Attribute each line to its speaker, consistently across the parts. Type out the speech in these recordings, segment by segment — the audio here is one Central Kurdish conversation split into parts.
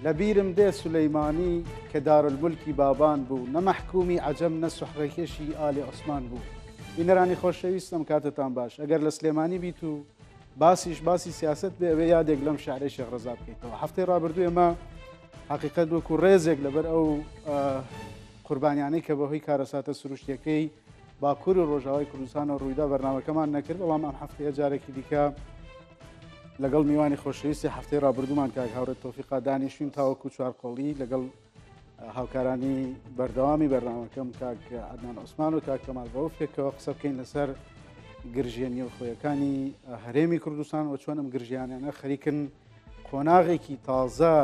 Speaker 1: لە بیرم دێ سولەیمانی کە دارالمولکی بابان بوو، نە مەحکوومی عەجەم نە سوحرەکێشی ئالی عوسمان بوو. بینەرانی خۆشەویست ئەم کاتەتان باش. ئەگەر لە سلێمانی بیت و باسیش باسی سیاسەت بێ ئەبێ یادێک لەم شعرەی شێخ ڕەزا بکەیتەوە. هەفتەی ڕابردوو ئێمە حەقیقەت وەکو ڕێزێک لەبەر ئەو قوربانیانەی کە بەهۆی کارەساتە سروشتیەکەی باکوور و ڕۆژاوای کوردستانەوە ڕوویدا بەرنامەکەمان نەکرد، بەڵام ئەم هەفتەیە جارێکی دیکە لەگەڵ میوانی خۆشەویستی هەفتەی ڕابردوومان کاک هاوڕێ تۆفیقا دانیشتین تاوەکو چوارقۆڵی لەگەڵ هاوکارانی بەردەوامی بەرنامەکەم کاک عەدنان عوسمان و کاک کەمال ڕەوف پێکەوە قسە بکەین لەسەر گرژیە نێوخۆیەکانی هەرێمی کوردستان و چۆن ئەم گرژیانانە خەریکن قۆناغێکی تازە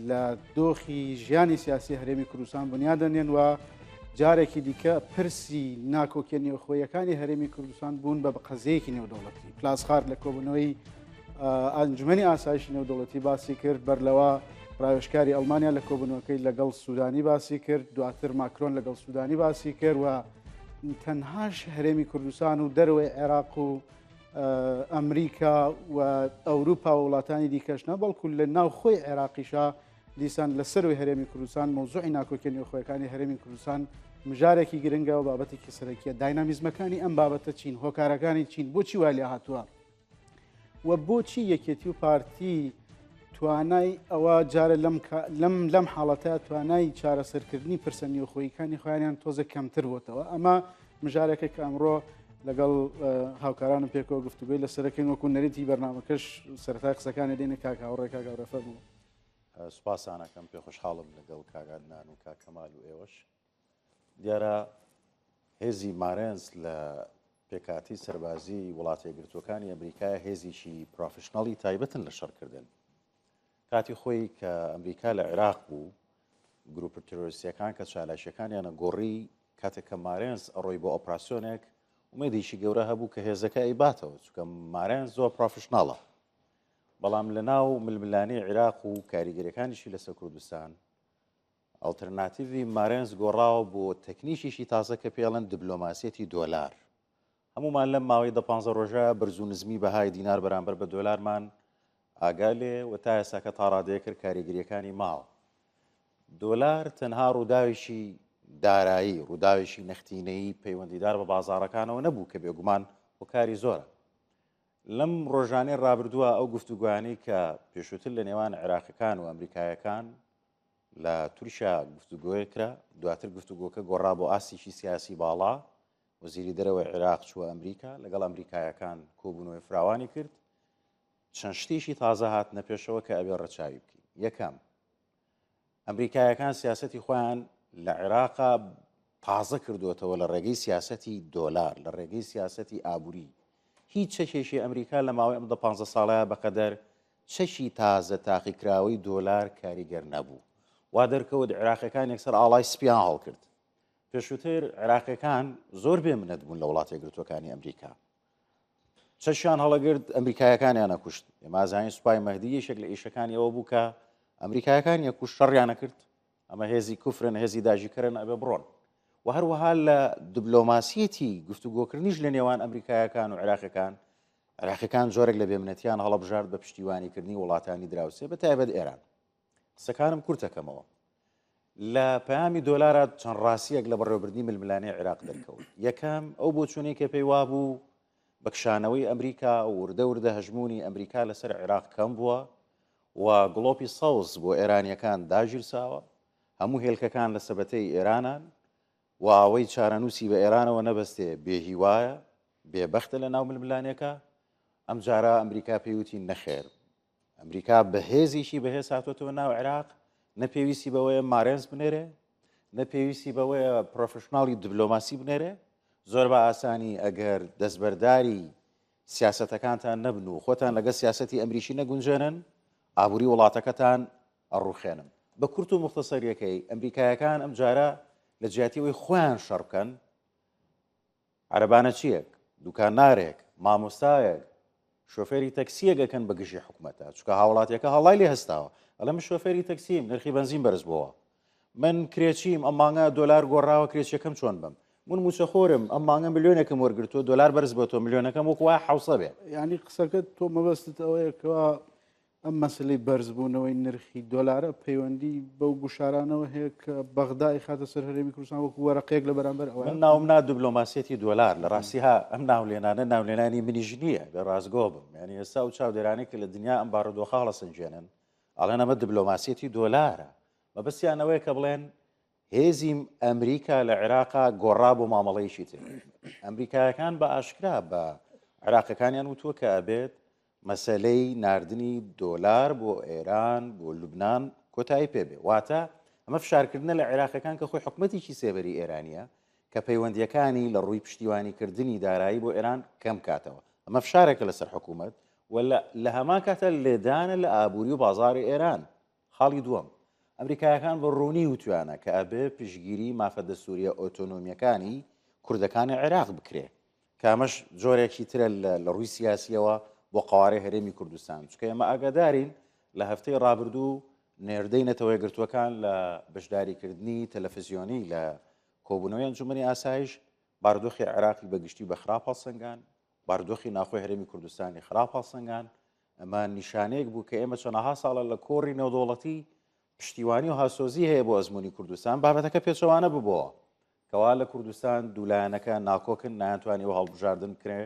Speaker 1: لە دۆخی ژیانی سیاسی هەرێمی کوردستان بنیادەنێن و جارێکی دیکە پرسی ناکۆکیە نێوخۆیەکانی هەرێمی کوردستان بوون بە قەزیەیەکی نێودەوڵەتی. پلاسخارت لە کۆبوونەوەی ئەنجومەنی ئاسایشی نێودەوڵەتی باسی کرد، بەر لەوە ڕاوێژکاری ئەڵمانیا لە کۆبوونەوەکەی لەگەڵ سوودانی باسی کرد، دواتر ماکرۆن لەگەڵ سوودانی باسی کرد و تەنهاش هەرێمی کوردستان و دەرەوەی عێراق و ئەمریکا و ئەوروپا و وڵاتانی دیکەش نا، بەڵکو لە ناوخۆی عێراقیشا دیسان لە سەروی هەرێمی کوردستان مەوزوعی ناکۆکیە نێوخۆیەکانی هەرێمی کوردستان مژارێکی گرنگە و بابەتێکی سەرەکیە. داینامیزمەکانی ئەم بابەتە چین؟ هۆکارەکانی چین؟ بۆچی وای لێ هاتووە؟ و بۆچی یەکێتی و پارتی توانای ئەوە جارە لەم لەم لەم حاڵەتە توانای چارەسەرکردنی پرسە نێوخۆیەکانی خۆیانیان تۆزێک کەمتر بۆتەوە؟ ئەمە مژارێکە کە ئەمڕۆ لەگەڵ هاوکارانم پێکەوە گفتوگۆی لەسەرەکەین. وەکو نەریتی بەرنامەکەش سەرەتای قسەکانی دێنە کاک هاوڕێ. کاک هاوڕێ فەرموو.
Speaker 2: سوپاسانەکەم، پێ خۆشحاڵم لەگەڵ کاک عەدنان و کاک کەمال و ئێوەش. دیارە هێزی مارێنز لە پێکاتی سەربازی وڵاتە یەکگرتووەکانی ئەمریکا هێزیکی پرۆفشناڵی تایبەتن لە شەڕکردن. کاتی خۆی کە ئەمریکا لە عێراق بوو، گروپە تیرۆریستیەکان کە چالاکیەکانیانە گۆڕی، کاتێک کە مارێنز ئەڕۆی بۆ ئۆپراسیۆنێک، ئومێدێکی گەورە هەبوو کە هێزەکە ئەیباتەوە، چونکە مارێنز زۆر پرۆفشناڵە. بەڵام لە ناو ململانێی عیراق و کاریگەریەکانیشی لەسەر کوردستان، ئەڵتەرناتیڤی مارێنز گۆڕاوە بۆ تەکنیکێکی تازە کە پێڵەن دبلۆماسیەتی دۆلار. هەمومان لەم ماوەی دە پانزە ڕۆژە بەرز و نزمی بەهای دینار بەرامبەر بە دۆلارمان ئاگا لێ و تا ئێستاکە تا ڕادەیەک کاریگەریەکانی ماوە. دۆلار تەنها ڕووداوێکی دارایی، ڕووداوێکی نەختینەیی پەیوەندیدار بە بازاڕەکانەوە نەبوو کە بێگومان هۆکاری زۆرە. لەم ڕۆژانەی ڕابردووە ئەو گفتوگۆیانەی کە پێشووتر لە نێوان عێراقیەکان و ئەمریکایەکان لە تورکیا گفتوگۆیە کرا، دواتر گفتوگۆکە گۆڕا بۆ ئاستێکی سیاسی باڵا، وەزیری دەرەوەی عێراق چووە ئەمریکا، لەگەڵ ئەمریکایەکان کۆبوونەوەی فراوانی کرد. چەند شتێکی تازە هاتنە پێشەوە کە ئەبێ ڕەچاوی بکەین. یەکەم، ئەمریکایەکان سیاسەتی خۆیان لە عێراقا تازە کردووەتەوە لە ڕێگەی سیاسەتی دۆلار، لە ڕێگەی سیاسەتی ئابووری. هیچ چەکێکی ئەمریکا لە ماوەی ئەم دە پانزە ساڵەیە بەقەدەر چەکی تازە تاقیکراوەی دۆلار کاریگەر نەبوو. وا دەرکەوت عێراقیەکان یەکسەر ئاڵای سپیان هەڵکرد. پێشووتر عێراقیەکان زۆر بێ منەت بوون لە وڵاتە یەکگرتووەکانی ئەمریکا. چەکیان هەڵەگرت ئەمریکایەکانیان ئەکوشت. ئێمە ئازانین سوپای مەهدی یەکێک لە ئیشەکانی ئەوە بوو کە ئەمریکایەکان یەکوشت، شەڕیان ئەکرد. ئەمە هێزی کوفرن، هێزی داگیرکەرن، ئەبێ بڕۆن. و هەروەها لە دبلۆماسیەتی گفتوگۆکردنیش لە نێوان ئەمریکایەکان و عێراقیەکان، عێراقیەکان جۆرێک لە بێمنەتیان هەڵەبژارد بە پشتیوانیکردنی وڵاتانی دراوسێ بە تایبەت ئێران. قسەکانم کورتەکەمەوە. لە پەیامی دۆلارا چەند ڕاستیەک لە بەڕێوەبردنی ململانێی عێراق دەرکەوت. یەکەم، ئەو بۆچوونەی کە پێی وابوو بە کشانەوەی ئەمریکا وردە وردە هەژموونی ئەمریکا لەسەر عێراق کەم بووە و گڵۆپی سەوز بۆ ئێرانیەکان داگیرساوە، هەموو هێلکەکان لە سەبەتەی ئێرانان و ئەوەی چارەنووسی بە ئێرانەوە نەبەستێ بێهیوایە، بێبەختە لە ناو ململانێکە. ئەمجارە ئەمریکا پێی وتی نەخێر، ئەمریکا بە هێزێکی بەهێز هاتۆتەوە ناو عێراق، نە پێویستی بەوەیە مارێنز بنێرێ، نە پێویستی بەوەیە پرۆفشناڵی دبلۆماسی بنێرێ. زۆر بە ئاسانی ئەگەر دەستبەرداری سیاسەتەکانتان نەبن و خۆتان لەگەڵ سیاسەتی ئەمریکی نەگونجێنن، ئابووری وڵاتەکەتان ئەڕوخێنم. بە کورت و موختەسەریەکەی، ئەمریکایەکان ئەمجارە لە جیاتی ئەوەی خۆیان شەڕ بکەن، عەرەبانەچییەک، دوکاندارێک، مامۆستایەک، شۆفێری تەکسییەک ئەکەن بە گژی حکومەتە، چونکە هاوڵاتیەکە هەڵای لێ هەستاوە، ئەڵێ من شۆفێری تەکسیم، نرخی بەنزین بەرز بۆوە، من کرێچیم، ئەم مانگە دۆلار گۆڕاوە، کرێچیەکەم چۆن بم، من مووچەخۆرم، ئەم مانگە ملیۆنێکم وەرگرتووە، دۆلار بەرز بۆتەوە، ملیۆنەکەم وەکو وایە حەوسە بێ.
Speaker 1: یانی قسەکەت تۆ مەبەستت ئەوەیە کەوا. ئەم مەسلەی بەرزبوونەوەی نرخی دۆلارە پەیوەندی بەو گوشارانەوە هەیە کە بەغدا ئەیخاتە سەر هەرێمی کوردستان وەکو وەرەقەیەک لە بەرامبەر ئەوە؟
Speaker 2: من ناوم نا دبلۆماسیەتی دۆلار لە ڕاستی ها ئەم ناولێنانە ناولێنانی منیش نییە بێ ڕاستگۆ بم یعنی ئێستا و چاودێرانێک کە لە دنیا ئەم بارودۆخە هەڵەسەنگێنن ئەڵێن ئەمە دبلۆماسیەتی دۆلارە مەبەستیان ئەوەیە کە بڵێن هێزی ئەمریکا لە عێراقا گۆڕا بۆ مامەڵەیەکی تر. ئەمریکایەکان بە ئاشکرا بە عێراقەکانیان وتووە کە ئەبێت مەسەلەی ناردنی دۆلار بۆ ئێران بۆ لوبناان کۆتایی پێبێ واتە ئەمە فشارکردنە لە عێراقەکان کە خۆی حکومەتێکی سێبەری ئێرانیە کە پەیوەندیەکانی لە ڕووی پشتیوانیکردنی دارایی بۆ ئێران کەم کاتەوە ئەمە فشارێکە لەسەر حکوومەت و لە هەمان کاتە لێدانە لە ئابووری و بازاری ئێران خاڵی دووەم، ئەمریکایەکان بە ڕوونی وتویانە کە ئەبێ پشتگیری مافە دەستوورییە ئۆتۆنۆمییەکانی کوردەکانی عێراق بکرێ، کە ئەمەش جۆرێکی ترە لە ڕووی سیاسییەوە بۆ قەوارەی هەرێمی کوردستان، چونکە ئێمە ئاگادارین لە هەفتەی ڕابردوو نێردەی نەتەوەیەکگرتووەکان لە بەشداریکردنی تەلەفزیۆنی لە کۆبوونەوەی ئەنجومەنی ئاسایش بارودۆخی عێراقی بە گشتی بە خراپ هەڵسەنگان، بارودۆخی ناوخۆی هەرێمی کوردستانی خراپ هەڵسەنگان، ئەمە نیشانەیەک بوو کە ئێمە چەنەها ساڵە لە کۆڕی نێودەوڵەتی پشتیوانی و هاسۆزی هەیە بۆ ئەزمموی کوردستان بابەتەکە پێچەوانە ببەوە کەوا لە کوردستان دوولایەنەکە ناکۆکن نایانتوانی و هەڵبژاردن بکرێ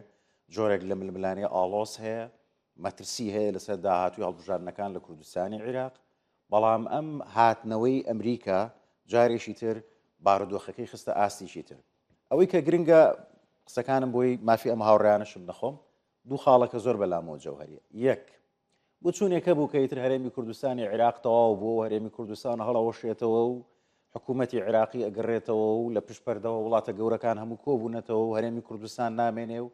Speaker 2: جۆرێک لە ململانێ ئاڵۆز هەیە مەترسی هەیە لەسەر داهاتوی هەڵبژاردنەکان لە کوردستانی عیراق بەڵام ئەم هاتنەوەی ئەمریکا جارێکی تر بارودۆخەکەی خستە ئاستێکی تر ئەوەی کە گرنگە قسەکانم بۆی مافی ئەم هاوڕیانشم نەخۆم دوو خاڵەکە زۆر بەلامەوە جەوهەریە یەک بچوونێک هەبوو کە ئیتر هەرێمی کوردستانی عێراق تەواو بوو و هەرێمی کوردستان هەڵەوەشێتەوە و حکوومەتی عێراقی ئەگەڕێتەوە و لە پشت پەردەوە وڵاتە گەورەکان هەموو کۆبوونەتەوە و هەرێمی کوردستان نامێنێ و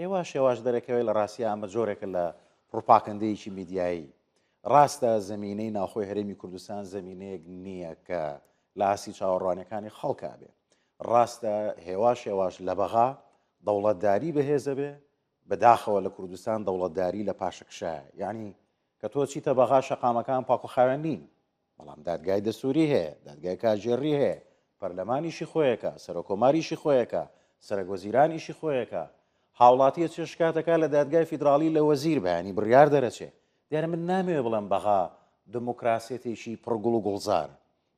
Speaker 2: هێواش هێواش دەرەکەوێت لە ڕاستیا ئەمە جۆرێکە لە پڕوپاکەندەیەکی میدیایی ڕاستە زمینەی ناوخۆی هەرێمی کوردستان زمینەیەک نییە کە لە ئاستی چاوەڕوانەکانی خەڵکا بێ ڕاستە هێواش هێواش لە بەغا دەوڵەتداری بەهێزە بێ بەداخەوە لە کوردستان دەوڵەتداری لە پاشەکشایە یعنی کە تۆ چیتە بەغا شەقامەکان پاکوخاوێن نین بەڵام دادگای دەستوری هەیە دادگای کارگێڕی هەیە پەرلەمانیشی خۆیەکە سەرۆکۆماریشی خۆیەکە سەرەک وەزیرانیشی خۆیەکە هاوڵاتیە چێ شکاتەکە لە دادگای فیدراڵی لە وەزیر بەیانی بڕیار دەرەچێ دیارە من نامەوێ بڵێم بەغا دموکراسیەتێکی پڕگوڵ و گوڵزار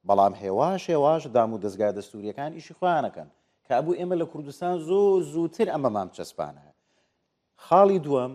Speaker 2: بەڵام هێواش هێواش دام و دەزگا دەستوریەکان ئیشی خۆیانەکەن کە ئەبوو ئێمە لە کوردستان زۆر زووتر ئەمەمان چەسپانە خاڵی دووەم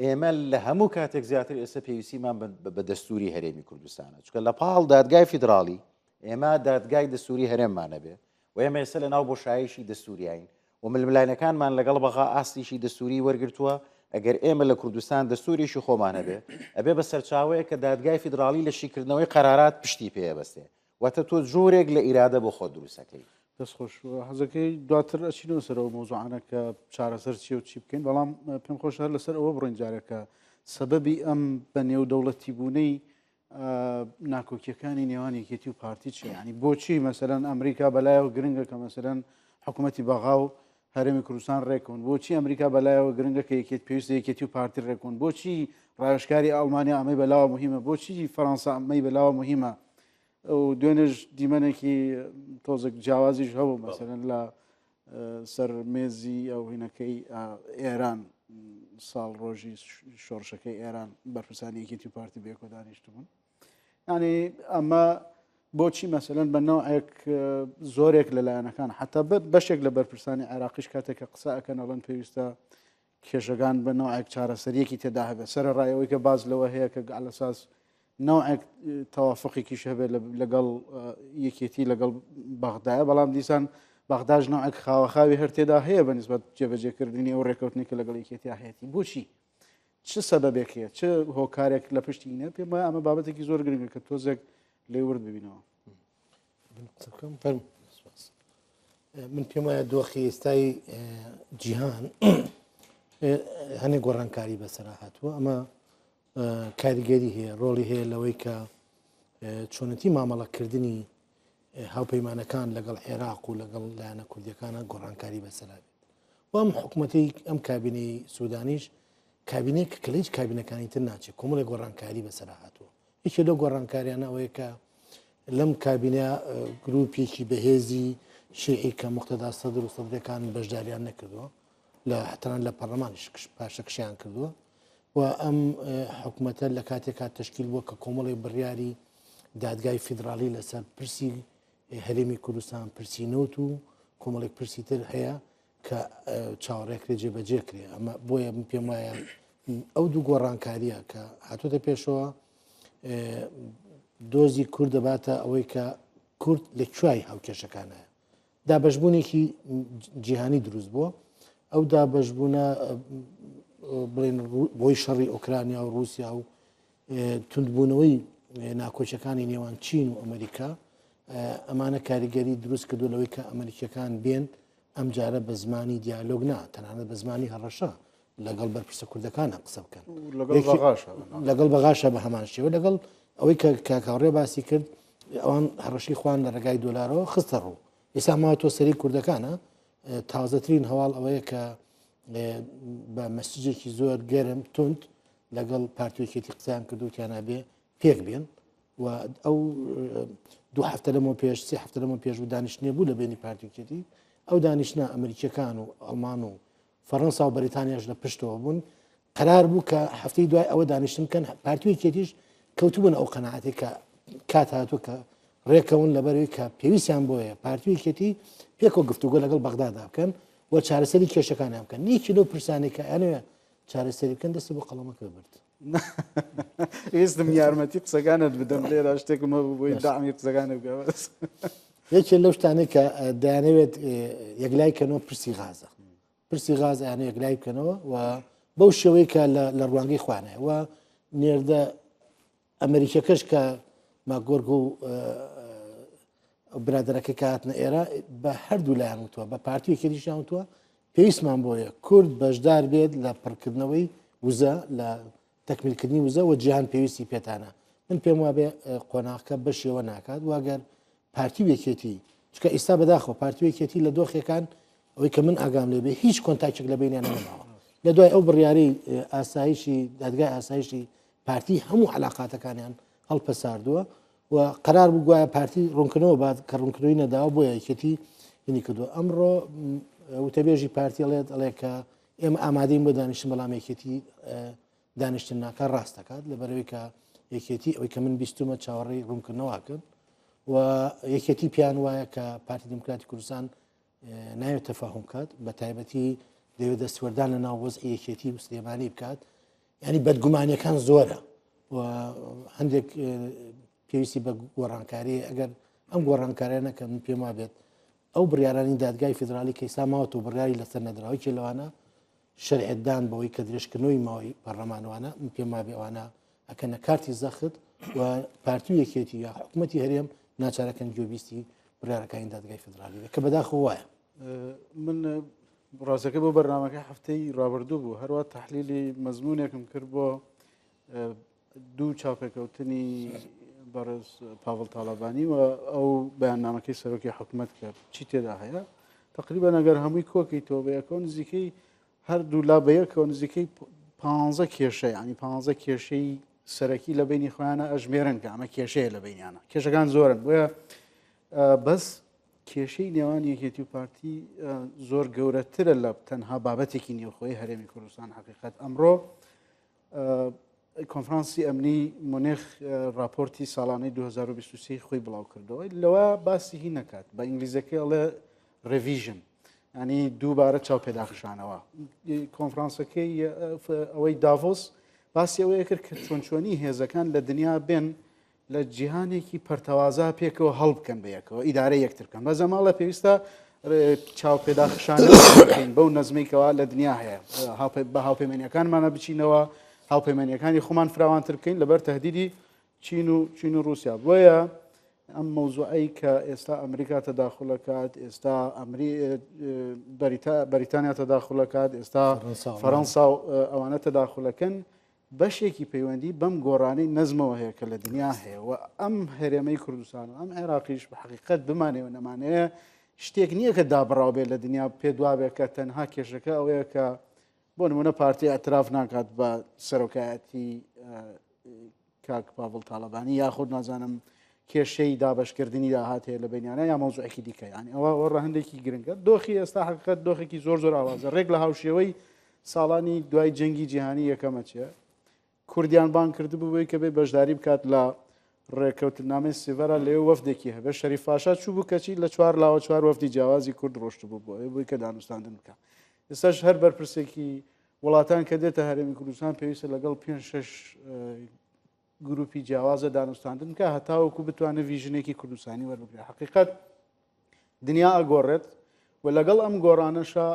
Speaker 2: ئێمە لە هەموو کاتێک زیاتر ئێستا پێویستیمان بە دەستوری هەرێمی کوردستانە چکە لە پاڵ دادگای فیدراڵی ئێمە دادگای دەستوری هەرێممانە بێ و ئێمە ئێستا لە ناو بۆشایشی دەستوریین و ململانەکانمان لەگەڵ بەغا ئاستیشی دەستوری وەرگتووە ئەگەر ئێمە لە کوردستان دەستوریشی خۆمان هەبێ ئەبێ بە سەرچاوەیە کە دادگای فیدراڵی لە شیکردنەوەی قەرارات پشتی پێبەستێ واتە تۆ جۆرێک لە ئیرادە بۆ خۆت دروستەکەی.
Speaker 1: دەست خۆش حەزەکەی دواتر ئەچینەوە سەر ئەو مەوزوعانە کە چارەسەر چیە و چی بکەین بەڵام پێم خۆش هەر لەسەر ئەوە بڕۆین جارێکە سەبەبی ئەم بە نێودەوڵەتی بوونەی ناکۆکیەکانی نێوان یەکێتی و پارتی چیە ینی بۆچی مەسەرەن ئەمریکا بەلایەوە گرنگە کە مەسەرەن حکوومەتی بەغا و هەرێمی کوردستان ڕێکون بۆچی ئەمریکا بەلایەوە گرنگە کە یەکێت پێویستە یەکێتی و پارتی ڕێکون بۆچی ڕاوێژکاری ئەڵمانیا ئەمەی بەلاوە مهمە بۆچی فەڕەنسا ئەمەی بەلاوە مهمە و دوێنێش دیمەنێکی تۆزێک جیاوازیش هەبوو مەسەرەن لە سەر مێزی ئەو هینەکەی ئێران ساڵ ڕۆژی شۆڕشەکەی ئێران بەرپرسانی یەکێتی و پارتی بێکۆ دانیشتبوون ینی ئەمە بۆچی مەسەلەن بە نەوعێک زۆرێک لە لایەنەکان حتا بەشێک لە بەرپرسانی عێراقیش کاتێک کە قسە ئەکەن ئەڵێن پێویستە کێشەکان بە نەوعێک چارەسەریەکی تێدا هەبێت سەر ڕایەوەی کە باز لەوە هەیە کە گەلەساس نەوعێک تەوافقێکیش هەبێت لەگەڵ یەکێتی لەگەڵ بەغدایە بەڵام دیسان بەغداش نەوعێک خاوەخاوی هەر تێدا هەیە بە نسبەت جێبەجێکردنی ئەو ڕێککەوتنی کە لەگەڵ یەکێتی هەیەتی بۆچی چ سەبەبێک هەیە چ هۆکارێک لە پشتی نە پێم وایە ئەمە بابەتێکی زۆر گرنگە کە تۆزێک لێ ورد ببینەوە
Speaker 3: من پێم وایە دۆخی ئێستای جیهان هەنێک گۆڕانکاری بەسەر هاتووە ئەمە کاریگەری هەیە ڕۆڵی هەیە لەوەی کە چۆنەتی مامەڵەکردنی هاوپەیمانەکان لەگەڵ عێراق و لەگەڵ لایەنە کوردیەکانە گۆڕانکاری بەسەرا بێت و ئەم حکوومەتی ئەم کابینەی سوودانیش کابینێک کە لە هیچ کابینەکانی تر ناچێت کۆمەڵی گۆڕانکاری بەسەر هاتووە یەکێ لەو گۆڕانکاریانە ئەوەیە کە لەم کابینە گروپێکی بەهێزی شیعی کە مختدا سەدر و سەدرەکان بەشداریان نەکردووە لە حتران لە پەرلەمانیش پاشەکشیان کردووە. و ئەم حکومەتە لە کاتێکا تەشکیل بووە کە کۆمەڵێک بڕیاری دادگای فیدراڵی لەسەر پرسی هەرێمی کوردستان، پرسی نەوت و کۆمەڵێک پرسی تر هەیە کە چاوەڕێکرێ جێبەجێ کرێ. ئەمە بۆیە من پێم وایە ئەو دوو گۆڕانکاریە کە هاتوۆتە پێشەوە دۆزی کورد دەباتە ئەوەی کە کورد لە کوای هاوکێشەکانە. دابەشبوونێکی جیهانی دروست بووە، ئەو دابەشبوونە بڵێن بۆی شەڕی ئۆکرانیا و رووسیا و توندبوونەوەی ناکۆکیەکانی نێوان چین و ئەمریکا ئەمانە کاریگەری دروست کردو لەوەی کە ئەمریکیەکان بێن ئەمجارە بە زمانی دیالۆگ نا تەنانەت بە زمانی هەڕەشە لەگەڵ بەرپرسە کوردەکانە قسە بکەن لەگەڵ بەغاشە بە هەمان شێوە لەگەڵ ئەوەی کە کاکاڕێ باسی کرد ئەوان هەڕەشەی خۆیان لە ڕێگای دۆلارەوە خستە ڕوو. ئێستا ماوەتەوە سەری کوردەکانە. تازەترین هەواڵ ئەوەیە کە بە مەسجێکی زۆر گەرم توند لەگەڵ پارتیەکێتی قسەیان کردو تیانا بێ پێک بێن و ئەو دوو هەفتە لەمە پێش سێ هەفتە لەمە پێش و دانیشتنێ بوو لە بینی پارتیەکێتی ئەو دانیشتە ئەمریکیەکان و ئەڵمان و فەڕەنسا و بەریتانیاش لە پشتەوە بوون، قەرار بوو کە هەفتەی دوای ئەوە دانیشتن بکەن، پارتی و یەکێتیش کەوتبوون ئەو قەناعەتەی کە کات هاتووە کە ڕێکەون لەبەرەوەی کە پێویستیان بۆیە پارتی و یەکێتی پێکەوە گفتوگۆ لەگەڵ بەغدادا بکەن و چارەسەری کێشەکانیان بکەن. یەکی لەو پرسانەی کە ئەیانەوێ چارەسەری بکەن دەستی بۆ قەڵەمەکە برد.
Speaker 1: ویستم یارمەتی قسەکانت بدەم لێرە شتێکم هەبوو بۆی دامی قسەکانت بکەم.
Speaker 3: یەکێ لەو شتانەی کە دەیانەوێت یەکلای کەنەوە پرسی غازە پرسی غاز ئەیانە یەکلای بکەنەوە و بەو شێوەی کە لە ڕوانگەی خوانە و نێردە ئەمریکیەکەش کە ماگۆرگ و برادەرەکە کە هاتنە ئێرە بە هەردوو لایان وتووە بە پارتی یەکێتیشیان وتووە پێویستمان بۆیە کورد بەشدار بێت لە پڕکردنەوەی وزە لە تەکمیلکردنی وزە و جیهان پێویستی پێتانە من پێم وابێ قۆناغکە بەشێوە ناکات واگەر پارتی و یەکێتی چکە ئیستا بەداخەوە پارتی و یەکێتی لە دۆخێکان ئەوەی کە من ئاگام لێ بێ هیچ کۆنتاکێک لە بینیان نەماوە لە دوای ئەو بڕیاری ئاسایشی دادگای ئاسایشی پارتی هەموو علاقاتەکانیان هەڵپەساردووە و قەرار بوو گوایە پارتی ڕوونکردنەوە بات کە ڕوونکردنەوەی نەداوە بۆیە یەکێتی هینی کردووە ئەمڕۆ وتەبێژی پارتی ئەڵێت ئەڵێ کە ئێمە ئامادەین بۆ دانیشتن بەڵام یەکێتی دانیشتن ناکات ڕاست دەکات لەبەرەوەی کە یەکێتی ئەوەی کە من بیستومە چاوەڕێی ڕوونکردنەوە کرد و یەکێتی پیان وایە کە پارتی دیموکراتی کوردستان ناوێت تەفاهم کات بە تایبەتی دەوێت دەستوەردان لە ناو وەزعی یەکێتی و سلێمانی بکات ینی بەدگومانیەکان زۆرە و هەندێک پێویستی بە گۆڕانکاری ئەگەر ئەم گۆڕانکاریانە نەکەن من پێم وابێت ئەو بڕیارانی دادگای فیدرالی کە ئیستا ماوەتەوە بڕیاری لەسەر نەدراوە یەکێ لەوانە شەرعیەتدان بەوەی کە درێژکردنەوەی ماوەی پەرلەمانوانە من پێم وابێ ئەوانە ئەکەنە کارتی زەخت و پارتی و یەکێتی یا حکوومەتی هەرێم ناچارەکەن گوێبیستی بڕیارەکانی دادگای فیدرالی بێت کە بەداخەوە وایە.
Speaker 1: من ڕاستەکە بۆ بەرنامەکە هەفتەی ڕابردوو بوو هەروە تحلیلی مەزمونێکم کرد بۆ دوو چاوپێکەوتنی بەڕێز پاڤڵ تاڵەبانی و ئەو بەیاننامەکەی سەرۆکی حکومەت کە چی تێدا هەیە تقریبا ئەگەر هەمووی کۆکەی تۆ بەیەکەوە نزیکەی هەردوو لا بەیەکەوە نزیکەی پ کێشە ینی پ کێشەی سەرەکی لە بینی خۆیانە ئەژمێرن کە ئەمە کێشەیە لە بینیانە کێشەکان زۆرن بۆیە بەس کێشەی نێوان یەکێتی و پارتی زۆر گەورەترە لە تەنها بابەتێکی نێوخۆی هەرێمی کوردستان حقیقت ئەمڕۆ کۆنفرانسی ئەمنی مونیخ راپۆرتی ساڵانەی 2023 خۆی بڵاو کردەوە لەوە باسی هی نەکات بە ئینگلیزەکەی ئەڵێ revision ینی دووبارە چاو پێداخشانەوە کۆنفرانسەکەی ئەوەی داڤۆس باسی ئەوەیە کرد کە چۆن چۆنی هێزەکان لە دنیا بێن لە جیهانێکی پەرتەوازە پێکەوە هەڵبکەن بە یەکەوە ئیدارە یەکتر بکەن بە زەماڵە پێویستە چاوپێداخشانەوە بکەین بەو نەزمەی کەوا لە دنیا هەیە بە هاوپەیمانیەکانمانە بچینەوە هاوپەیمانیەکانی خۆمان فراوانتر بکەین لەبەر تهدیدی چین و چین و رووسیا بۆیە ئەم مەوزوعەی کە ئێستا ئەمریکا تەداخلەکات ئێستا ئەمری بەریتانیا تەداخلەکات ئێستا فەەنسا و ئەوانە تەداخلەکەن بەشێکی پەیوەندی بەم گۆڕانەی نەزمەوە هەیە کە لە دنیا هەیە و ئەم هەرێمەی کوردستان و ئەم عێراقیش بە حەقیقەت بمانەوێ و نەمانەوێ شتێک نییە کە دابڕاو بێت لە دنیا پێت وابێت کە تەنها کێشەکە ئەوەیە کە بۆ نمونە پارتی ئەتراف ناکات بە سەرۆکایەتی کاک پاڤڵ تاالبانی یاخود نازانم کێشەی دابشکردنی داهات هەیە لە بینیانە یا مەوزوعێکی دیکە یانی ئەوە ئەوە ڕەهەندێکی گرنگە دۆخی ئێستا حقیقت دۆخێکی زۆر زۆر ئاوازە ڕێک لە هاوشێوەی ساڵانی دوای جەنگی جیهانی یەکەمە چێ. کوردیان بانگ کردبوو بۆی کە بێ بەشداری بکات لە ڕێککەوتنامەی سیڤەرا لەوێ وەفدێکی هەبێ شەریف پاشا چوو بوو کەچی لە چوار لاوە چوار وەفدی جیاوازی کورد ڕۆشتبوو بۆ ئەوێ بووی کە دانوستاندن بکە ئێستاش هەر بەرپرسێکی وڵاتان کە دێتە هەرێمی کوردستان پێویستە لەگەڵ پێ شەش گروپی جیاوازە دانوستاندن بکە هەتاوەکو بتوانێت vision ێکی کوردستانی وەربگرێت حقیقت دنیا ئەگۆڕێت و لەگەڵ ئەم گۆڕانەشا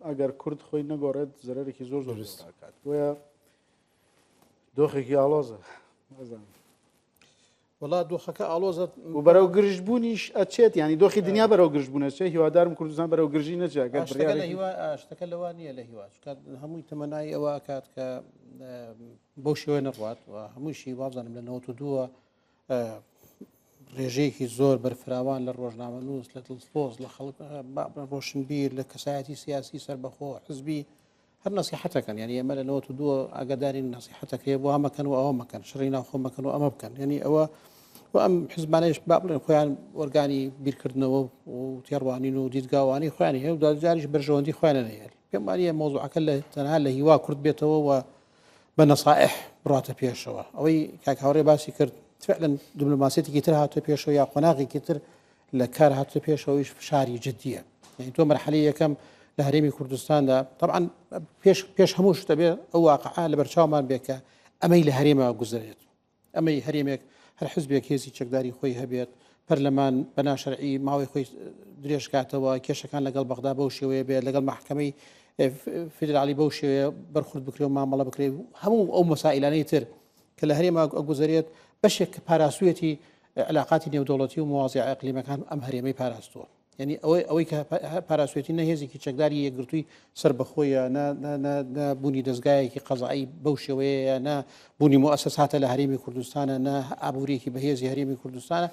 Speaker 1: ئەگەر کورد خۆی نەگۆڕێت زەرەرێکی زۆر زۆر دەکات بۆیە دۆخێکی ئاڵۆزە نازانم.
Speaker 4: وڵا دۆخەکە ئاڵۆزە
Speaker 1: و بەرەو گرژبوونیش ئەچێت ینی دۆخی دنیا بەرەو گرژبوون ئەچێت هیوادارم کوردستان بەرەو گرژی نەچێت ئەگەر
Speaker 4: شتەکە لە
Speaker 1: بڕیارێکی
Speaker 4: هیوا شتەکە لەوە نییە لە هیوا چونکە هەمووی تەمەنای ئەوە ئەکات کە بەو شێوەیە نەڕوات و هەمووشی وابزانم لە 92 ڕێژەیەکی زۆر بەرفراوان لە ڕۆژنامەنووس لە دڵسۆز لە خەڵک ڕۆشنبیر لە کەسایەتی سیاسی سەربەخۆ حزبی هەر نەسیحەتەکەن یعنی ئێمە لە 92 ئاگادارین نەسیحەتەکەی بۆ مەکەن و ئەوە مەکەن شەڕی ناوخۆ مەکەن و ئەمە بکەن یعنی ئەوە و ئەم حزبانەیش با بڵێن خۆیان ئۆرگانی بیرکردنەوە و تێڕوانین و دیدگاوانی خۆیانی هەیە و دواجاریش بەرژەوەندی خۆیان هەیە پێم وانییە مەوزوعەکە لە تەنها لە هیوا کورت بێتەوە و بە نەسائح بڕاتە پێشەوە ئەوەی کاک هاوڕێ باسی کرد فعلا دیبلۆماسیەتێکی تر هاتووە پێشەوە یا قۆناغێکی تر لە کار هاتووە پێشەوەیش فشاری جدیە یعنی تۆ مەرحەلەی یەکەم لە هەرێمی کوردستاندا طبعا پێش پێش هەموو شت دەبێت ئەو واقعە لە بەرچاومان بێت کە ئەمەی لە هەرێمە گوزەرێت ئەمەی هەرێمێک هەر حزبێک هێزی چەکداری خۆی هەبێت، پەرلەمان بە ناشەرعی ماوەی خۆی درێژکاتەوە، کێشەکان لەگەڵ بەغدا بەو شێوەیە بێت، لەگەڵ مەحکەمەی فیدراڵی بەو شێوەیە بەرخورد بکرێ و مامەڵە بکرێ، هەموو ئەو مەسائیلانەی تر کە لە هەرێما ئەگوزەرێت، بەشێک کە پاراستوویەتی علاقاتی نێودەوڵەتی و مواضیع ئەقلیمەکان ئەم هەرێمەی پاراستووە. یعنی ئەوەی ئەوەی کە پاراستوێتی نە هێزێکی چەکداری یەکگرتووی سەربەخۆیە نە نە بوونی دەزگایەکی قەزایی بەو شێوەیە نە بوونی موئەسەساتە لە هەرێمی کوردستانە نە ئابووریەکی بەهێزی هەرێمی کوردستانە